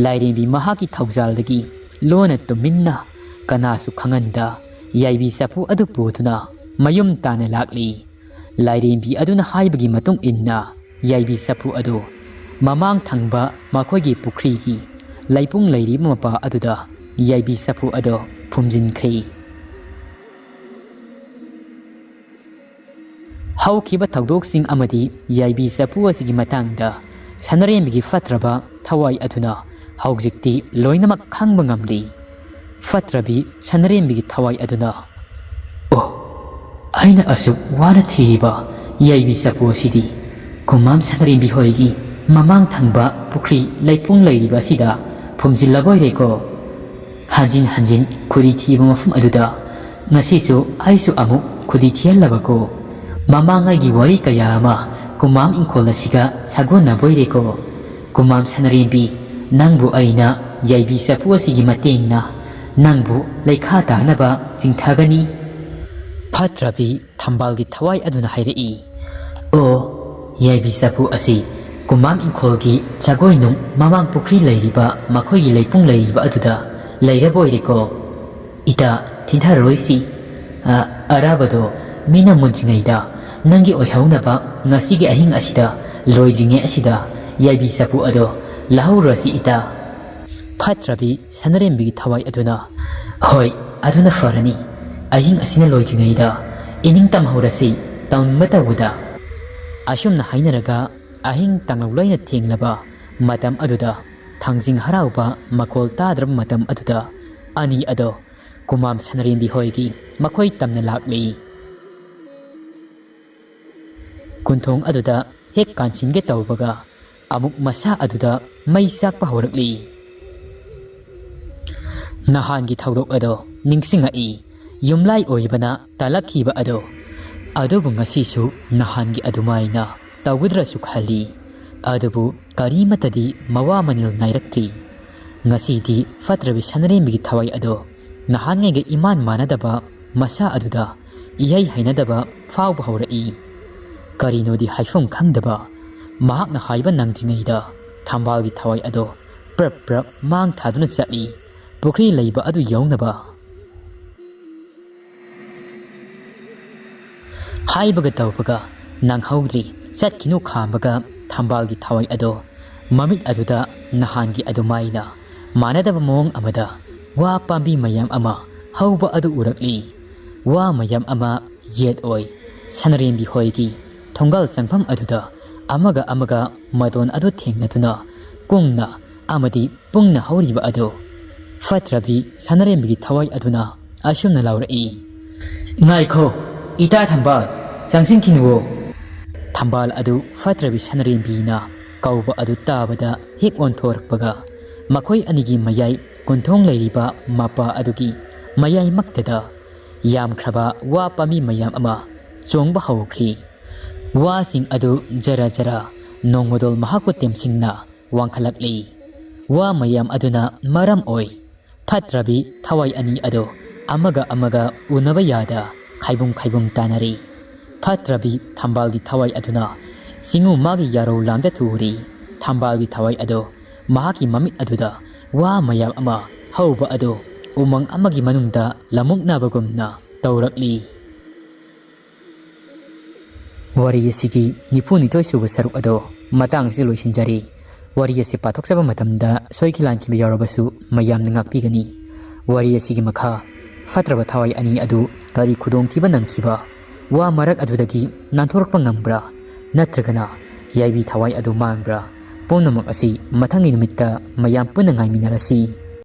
ꯂꯥꯏꯔꯦꯝꯕꯤ ꯃꯍꯥꯛꯀꯤ ꯊꯧꯖꯥꯜꯗꯒꯤ ꯂꯣꯟꯅ ꯇꯨꯃꯤꯟꯅ ꯀꯅꯥꯁꯨ ꯈꯪꯍꯟꯗ ꯌꯥꯏꯕꯤ ꯆꯐꯨ ꯑꯗꯨ ꯄꯨꯗꯨꯅ ꯃꯌꯨꯝ ꯇꯥꯟꯅ ꯂꯥꯛꯂꯤ꯫ ꯂꯥꯏꯔꯦꯝꯕꯤ ꯑꯗꯨꯅ ꯍꯥꯏꯕꯒꯤ ꯃꯇꯨꯡ ꯏꯟꯅ ꯌꯥꯏꯕꯤ ꯆꯐꯨ ꯑꯗꯨ ꯃꯃꯥꯡ ꯊꯪꯕ ꯃꯈꯣꯏꯒꯤ ꯄꯨꯈ꯭ꯔꯤꯒꯤ ꯂꯩꯄꯨꯡ ꯂꯩꯔꯤꯕ ꯃꯄꯥ ꯑꯗꯨꯗ ꯌꯥꯏꯕꯤ ꯆꯐꯨ ꯑꯗꯨ ꯐꯨꯝꯖꯤꯟꯈ꯭ꯔꯦ꯫ ꯍꯧꯈꯤꯕ ꯊꯧꯗꯣꯛꯁꯤꯡ ꯑꯃꯗꯤ ꯌꯥꯏꯕꯤ ꯆꯐꯨ ꯑꯁꯤꯒꯤ ꯃꯇꯥꯡꯗ ꯁꯅꯔꯦꯝꯕꯤꯒꯤ ꯐꯠꯇ꯭ꯔꯕ ꯊꯋꯥꯏ ꯑꯗꯨꯅ ꯍꯧꯖꯤꯛꯇꯤ ꯂꯣꯏꯅꯃꯛ ꯈꯪꯕ ꯉꯝꯂꯤ꯫ ꯐꯠꯇ꯭ꯔꯕꯤ ꯁꯅꯔꯦꯝꯕꯤꯒꯤ ꯊꯋꯥꯏ ꯑꯗꯨꯅ, "ꯑꯣ, ꯑꯩꯅ ꯑꯁꯨꯛ ꯋꯥꯅ ꯊꯤꯔꯤꯕ ꯌꯥꯏꯕꯤ ꯆꯐꯨ ꯑꯁꯤꯗꯤ ꯈꯨꯃꯥꯝ ꯁꯅꯔꯦꯝꯕꯤ ꯍꯣꯏꯒꯤ ꯃꯃꯥꯡ ꯊꯪꯕ ꯄꯨꯈ꯭ꯔꯤ ꯂꯩꯄꯨꯡ ꯂꯩꯔꯤꯕ ꯑꯁꯤꯗ ꯐꯨꯝꯖꯤꯜꯂꯕꯣꯏꯔꯦꯀꯣ꯫ ꯍꯟꯖꯤꯟ ꯍꯟꯖꯤꯟ ꯈꯨꯗꯤ ꯊꯤꯕ ꯃꯐꯝ ꯑꯗꯨꯗ ꯉꯁꯤꯁꯨ ꯑꯩꯁꯨ ꯑꯃꯨꯛ ꯈꯨꯗꯤ ꯊꯤꯍꯜꯂꯕꯀꯣ꯫ ꯃꯃꯥꯡꯉꯩꯒꯤ ꯋꯥꯔꯤ ꯀꯌꯥ ꯑꯃ ꯀꯨꯃꯥꯝ ꯏꯪꯈꯣꯜ ꯑꯁꯤꯒ ꯁꯥꯒꯣꯟꯅꯕꯣꯏꯔꯦꯀꯣ꯫ ꯀꯨꯃꯥꯝ ꯁꯅꯔꯦꯝꯕꯤ, ꯅꯪꯕꯨ ꯑꯩꯅ ꯌꯥꯏꯕꯤ ꯆꯐꯨ ꯑꯁꯤꯒꯤ ꯃꯇꯦꯡꯅ ꯅꯪꯕꯨ ꯂꯩꯈꯥ ꯇꯥꯅꯕ ꯆꯤꯡꯊꯒꯅꯤ꯫" ꯐꯠꯇ꯭ꯔꯕꯤ ꯊꯝꯕꯥꯜꯒꯤ ꯊꯋꯥꯏ ꯑꯗꯨꯅ ꯍꯥꯏꯔꯛꯏ꯫ ꯑꯣ, ꯌꯥꯏꯕꯤ ꯆꯐꯨ ꯑꯁꯤ ꯀꯨꯃꯥꯝ ꯏꯪꯈꯣꯜꯒꯤ ꯖꯒꯣꯏꯅꯨꯡ ꯃꯃꯥꯡ ꯄꯨꯈ꯭ꯔꯤ ꯂꯩꯔꯤꯕ ꯃꯈꯣꯏꯒꯤ ꯂꯩꯄꯨꯡ ꯂꯩꯔꯤꯕ ꯑꯗꯨꯗ ꯂꯩꯔꯕ ꯑꯣꯏꯔꯦꯀꯣ꯫ ꯏꯇꯥ, ꯊꯤꯟꯊꯔꯔꯣꯏꯁꯤ꯫ ꯑ, ꯑꯔꯥꯕꯗꯣ ꯃꯤꯅ ꯃꯨꯟꯗ꯭ꯔꯤꯉꯩꯗ ꯅꯪꯒꯤ ꯑꯣꯏꯍꯧꯅꯕ ꯉꯁꯤꯒꯤ ꯑꯍꯤꯡ ꯑꯁꯤꯗ ꯂꯣꯏꯗ꯭ꯔꯤꯉꯩ ꯑꯁꯤꯗ ꯌꯥꯏꯕꯤ ꯆꯐꯨ ꯑꯗꯣ ꯂꯧꯍꯧꯔꯁꯤ ꯏꯇꯥ꯫ ꯐꯠꯇ꯭ꯔꯕꯤ ꯁꯅꯔꯦꯝꯕꯤꯒꯤ ꯊꯋꯥꯏ ꯑꯗꯨꯅ, "ꯍꯣꯏ, ꯑꯗꯨꯅ ꯐꯔꯅꯤ꯫ ꯑꯍꯤꯡ ꯑꯁꯤꯅ ꯂꯣꯏꯗ꯭ꯔꯤꯉꯩꯗ ꯏꯅꯤꯡ ꯇꯝꯍꯧꯔꯁꯤ, ꯇꯧꯅꯤꯡꯕ ꯇꯧꯕꯗ"꯫ ꯑꯁꯨꯝꯅ ꯍꯥꯏꯅꯔꯒ ꯑꯍꯤꯡ ꯇꯥꯡꯂꯧ ꯂꯣꯏꯅ ꯊꯦꯡꯂꯕ ꯃꯇꯝ ꯑꯗꯨꯗ, ꯊꯥꯡꯖꯤꯡ ꯍꯔꯥꯎꯕ ꯃꯈꯣꯜ ꯇꯥꯗ꯭ꯔꯕ ꯃꯇꯝ ꯑꯗꯨꯗ, ꯑꯅꯤ ꯑꯗꯣ ꯀꯨꯃꯥꯝ ꯁꯅꯔꯦꯝꯕꯤ ꯍꯣꯏꯒꯤ ꯃꯈꯣꯏ ꯇꯝꯅ ꯂꯥꯛꯂꯤ꯫ ꯀꯨꯟꯊꯣꯡ ꯑꯗꯨꯗ ꯍꯦꯛ ꯀꯥꯟꯁꯤꯟꯒꯦ ꯇꯧꯕꯒ, ꯑꯃꯨꯛ ꯃꯁꯥ ꯑꯗꯨꯗ ꯃꯩ ꯆꯥꯛꯄ ꯍꯧꯔꯛꯂꯤ꯫ ꯅꯍꯥꯟꯒꯤ ꯊꯧꯗꯣꯛ ꯑꯗꯣ ꯅꯤꯡꯁꯤꯡꯉꯛꯏ꯫ ꯌꯨꯝꯂꯥꯏ ꯑꯣꯏꯕꯅ ꯇꯥꯂꯛꯈꯤꯕ ꯑꯗꯣ꯫ ꯑꯗꯨꯕꯨ ꯉꯁꯤꯁꯨ ꯅꯍꯥꯟꯒꯤ ꯑꯗꯨꯃꯥꯏꯅ ꯇꯧꯒꯗ꯭ꯔꯁꯨ ꯈꯜꯂꯤ꯫ ꯑꯗꯨꯕꯨ ꯀꯔꯤꯃꯠꯇꯗꯤ ꯃꯋꯥ ꯃꯅꯤꯜ ꯅꯥꯏꯔꯛꯇ꯭ꯔꯤ꯫ ꯉꯁꯤꯗꯤ ꯐꯠꯇ꯭ꯔꯕꯤ ꯁꯅꯔꯦꯝꯕꯤꯒꯤ ꯊꯋꯥꯏ ꯑꯗꯣ ꯅꯍꯥꯟꯉꯩꯒ ꯏꯃꯥꯟ ꯃꯥꯟꯅꯗꯕ ꯃꯁꯥ ꯑꯗꯨꯗ ꯏꯍꯩ ꯍꯩꯅꯗꯕ ꯐꯥꯎꯕ ꯍꯧꯔꯛꯏ꯫ ꯀꯔꯤꯅꯣꯗꯤ ꯍꯥꯏꯐꯝ ꯈꯪꯗꯕ, ꯃꯍꯥꯛꯅ ꯍꯥꯏꯕ ꯅꯪꯗ꯭ꯔꯤꯉꯩꯗ ꯊꯝꯕꯥꯜꯒꯤ ꯊꯋꯥꯏ ꯑꯗꯣ ꯄ꯭ꯔꯞ ꯄ꯭ꯔꯞ ꯃꯥꯡ ꯊꯥꯗꯨꯅ ꯆꯠꯂꯤ, ꯄꯨꯈ꯭ꯔꯤ ꯂꯩꯕ ꯑꯗꯨ ꯌꯧꯅꯕ꯫ ꯍꯥꯏꯕꯒ ꯇꯧꯕꯒ ꯅꯪꯍꯧꯗ꯭ꯔꯤ, ꯆꯠꯈꯤꯅꯨ ꯈꯥꯝꯕꯒ ꯊꯝꯕꯥꯜꯒꯤ ꯊꯋꯥꯏ ꯑꯗꯣ ꯃꯃꯤꯠ ꯑꯗꯨꯗ ꯅꯍꯥꯟꯒꯤ ꯑꯗꯨꯃꯥꯏꯅ ꯃꯥꯟꯅꯗꯕ ꯃꯑꯣꯡ ꯑꯃꯗ ꯋꯥ ꯄꯥꯝꯕꯤ ꯃꯌꯥꯝ ꯑꯃ ꯍꯧꯕ ꯑꯗꯨ ꯎꯔꯛꯂꯤ꯫ ꯋꯥ ꯃꯌꯥꯝ ꯑꯃ ꯌꯦꯠ ꯑꯣꯏ꯫ ꯁꯅꯔꯦꯝꯕꯤ ꯍꯣꯏꯒꯤ ꯊꯣꯡꯒꯥꯜ ꯆꯪꯐꯝ ꯑꯗꯨꯗ ꯑꯃꯒ ꯑꯃꯒ ꯃꯇꯣꯟ ꯑꯗꯨ ꯊꯦꯡꯅꯗꯨꯅ ꯀꯨꯡꯅ ꯑꯃꯗꯤ ꯄꯨꯡꯅ ꯍꯧꯔꯤꯕ ꯑꯗꯨ꯫ ꯐꯠꯇ꯭ꯔꯕꯤ ꯁꯅꯔꯦꯝꯕꯤꯒꯤ ꯊꯋꯥꯏ ꯑꯗꯨꯅ ꯑꯁꯨꯝꯅ ꯂꯥꯎꯔꯛꯏ, "ꯉꯥꯏꯈꯣ, ꯏꯇꯥ ꯊꯝꯕꯥꯜ, ꯆꯪꯁꯤꯟꯈꯤꯅꯨꯋꯣ"꯫ ꯊꯝꯕꯥꯜ ꯑꯗꯨ ꯐꯠꯇ꯭ꯔꯕꯤ ꯁꯅꯔꯦꯝꯕꯤꯅ ꯀꯧꯕ ꯑꯗꯨ ꯇꯥꯕꯗ ꯍꯦꯛ ꯑꯣꯟꯊꯣꯔꯛꯄꯒ, ꯃꯈꯣꯏ ꯑꯅꯤꯒꯤ ꯃꯌꯥꯏ ꯀꯨꯟꯊꯣꯡ ꯂꯩꯔꯤꯕ ꯃꯄꯥ ꯑꯗꯨꯒꯤ ꯃꯌꯥꯏꯃꯛꯇꯗ ꯌꯥꯝꯈ꯭ꯔꯕ ꯋꯥ ꯄꯥꯝꯕꯤ ꯃꯌꯥꯝ ꯑꯃ ꯆꯣꯡꯕ ꯍꯧꯈ꯭ꯔꯤ꯫ ꯋꯥꯁꯤꯡ ꯑꯗꯨ ꯖꯔ ꯖꯔ ꯅꯣꯡꯃꯗꯣꯜ ꯃꯍꯥꯛꯄꯨ ꯇꯦꯝꯁꯤꯡꯅ ꯋꯥꯡꯈꯠꯂꯛꯂꯤ꯫ ꯋꯥ ꯃꯌꯥꯝ ꯑꯗꯨꯅ ꯃꯔꯝ ꯑꯣꯏ ꯐꯠꯇ꯭ꯔꯕꯤ ꯊꯋꯥꯏ ꯑꯅꯤ ꯑꯗꯨ ꯑꯃꯒ ꯑꯃꯒ ꯎꯅꯕ ꯌꯥꯗ ꯈꯥꯏꯕꯨꯝ ꯈꯥꯏꯕꯨꯝ ꯇꯥꯅꯔꯤ꯫ ꯐꯠꯇ꯭ꯔꯕꯤ ꯊꯝꯕꯥꯜꯒꯤ ꯊꯋꯥꯏ ꯑꯗꯨꯅ ꯆꯤꯡꯉꯨ ꯃꯥꯒꯤ ꯌꯥꯔꯧ ꯂꯥꯡꯗ ꯊꯨꯔꯤ꯫ ꯊꯝꯕꯥꯜꯒꯤ ꯊꯋꯥꯏ ꯑꯗꯨ ꯃꯍꯥꯛꯀꯤ ꯃꯃꯤꯠ ꯑꯗꯨꯗ ꯋꯥ ꯃꯌꯥꯝ ꯑꯃ ꯍꯧꯕ ꯑꯗꯨ ꯎꯃꯪ ꯑꯃꯒꯤ ꯃꯅꯨꯡꯗ ꯂꯃꯨꯛꯅꯕꯒꯨꯝꯅ ꯇꯧꯔꯛꯂꯤ꯫ ꯋꯥꯔꯤ ꯑꯁꯤꯒꯤ ꯅꯤꯐꯨ ꯅꯤꯊꯣꯏ ꯁꯨꯕ ꯁꯔꯨꯛ ꯑꯗꯣ ꯃꯇꯥꯡ ꯑꯁꯤ ꯂꯣꯏꯁꯤꯟꯖꯔꯦ꯫ ꯋꯥꯔꯤ ꯑꯁꯤ ꯄꯥꯊꯣꯛꯆꯕ ꯃꯇꯝꯗ ꯁꯣꯏꯈꯤ ꯂꯥꯟꯈꯤꯕ ꯌꯥꯎꯔꯕꯁꯨ ꯃꯌꯥꯝꯅ ꯉꯥꯛꯄꯤꯒꯅꯤ꯫ ꯋꯥꯔꯤ ꯑꯁꯤꯒꯤ ꯃꯈꯥ ꯐꯠꯇ꯭ꯔꯕ ꯊꯋꯥꯏ ꯑꯅꯤ ꯑꯗꯨ ꯀꯔꯤ ꯈꯨꯗꯣꯡꯊꯤꯕ ꯅꯪꯈꯤꯕ? ꯋꯥ ꯃꯔꯛ ꯑꯗꯨꯗꯒꯤ ꯅꯥꯟꯊꯣꯔꯛꯄ ꯉꯝꯕ꯭ꯔꯥ? ꯅꯠꯇ꯭ꯔꯒꯅ ꯌꯥꯏꯕꯤ ꯊꯋꯥꯏ ꯑꯗꯨ ꯃꯥꯡꯕ꯭ꯔꯥ? ꯄꯨꯝꯅꯃꯛ ꯑꯁꯤ ꯃꯊꯪꯒꯤ ꯅꯨꯃꯤꯠꯇ ꯃꯌꯥꯝ ꯄꯨꯟꯅ ꯉꯥꯏꯃꯤꯟꯅꯔꯁꯤ꯫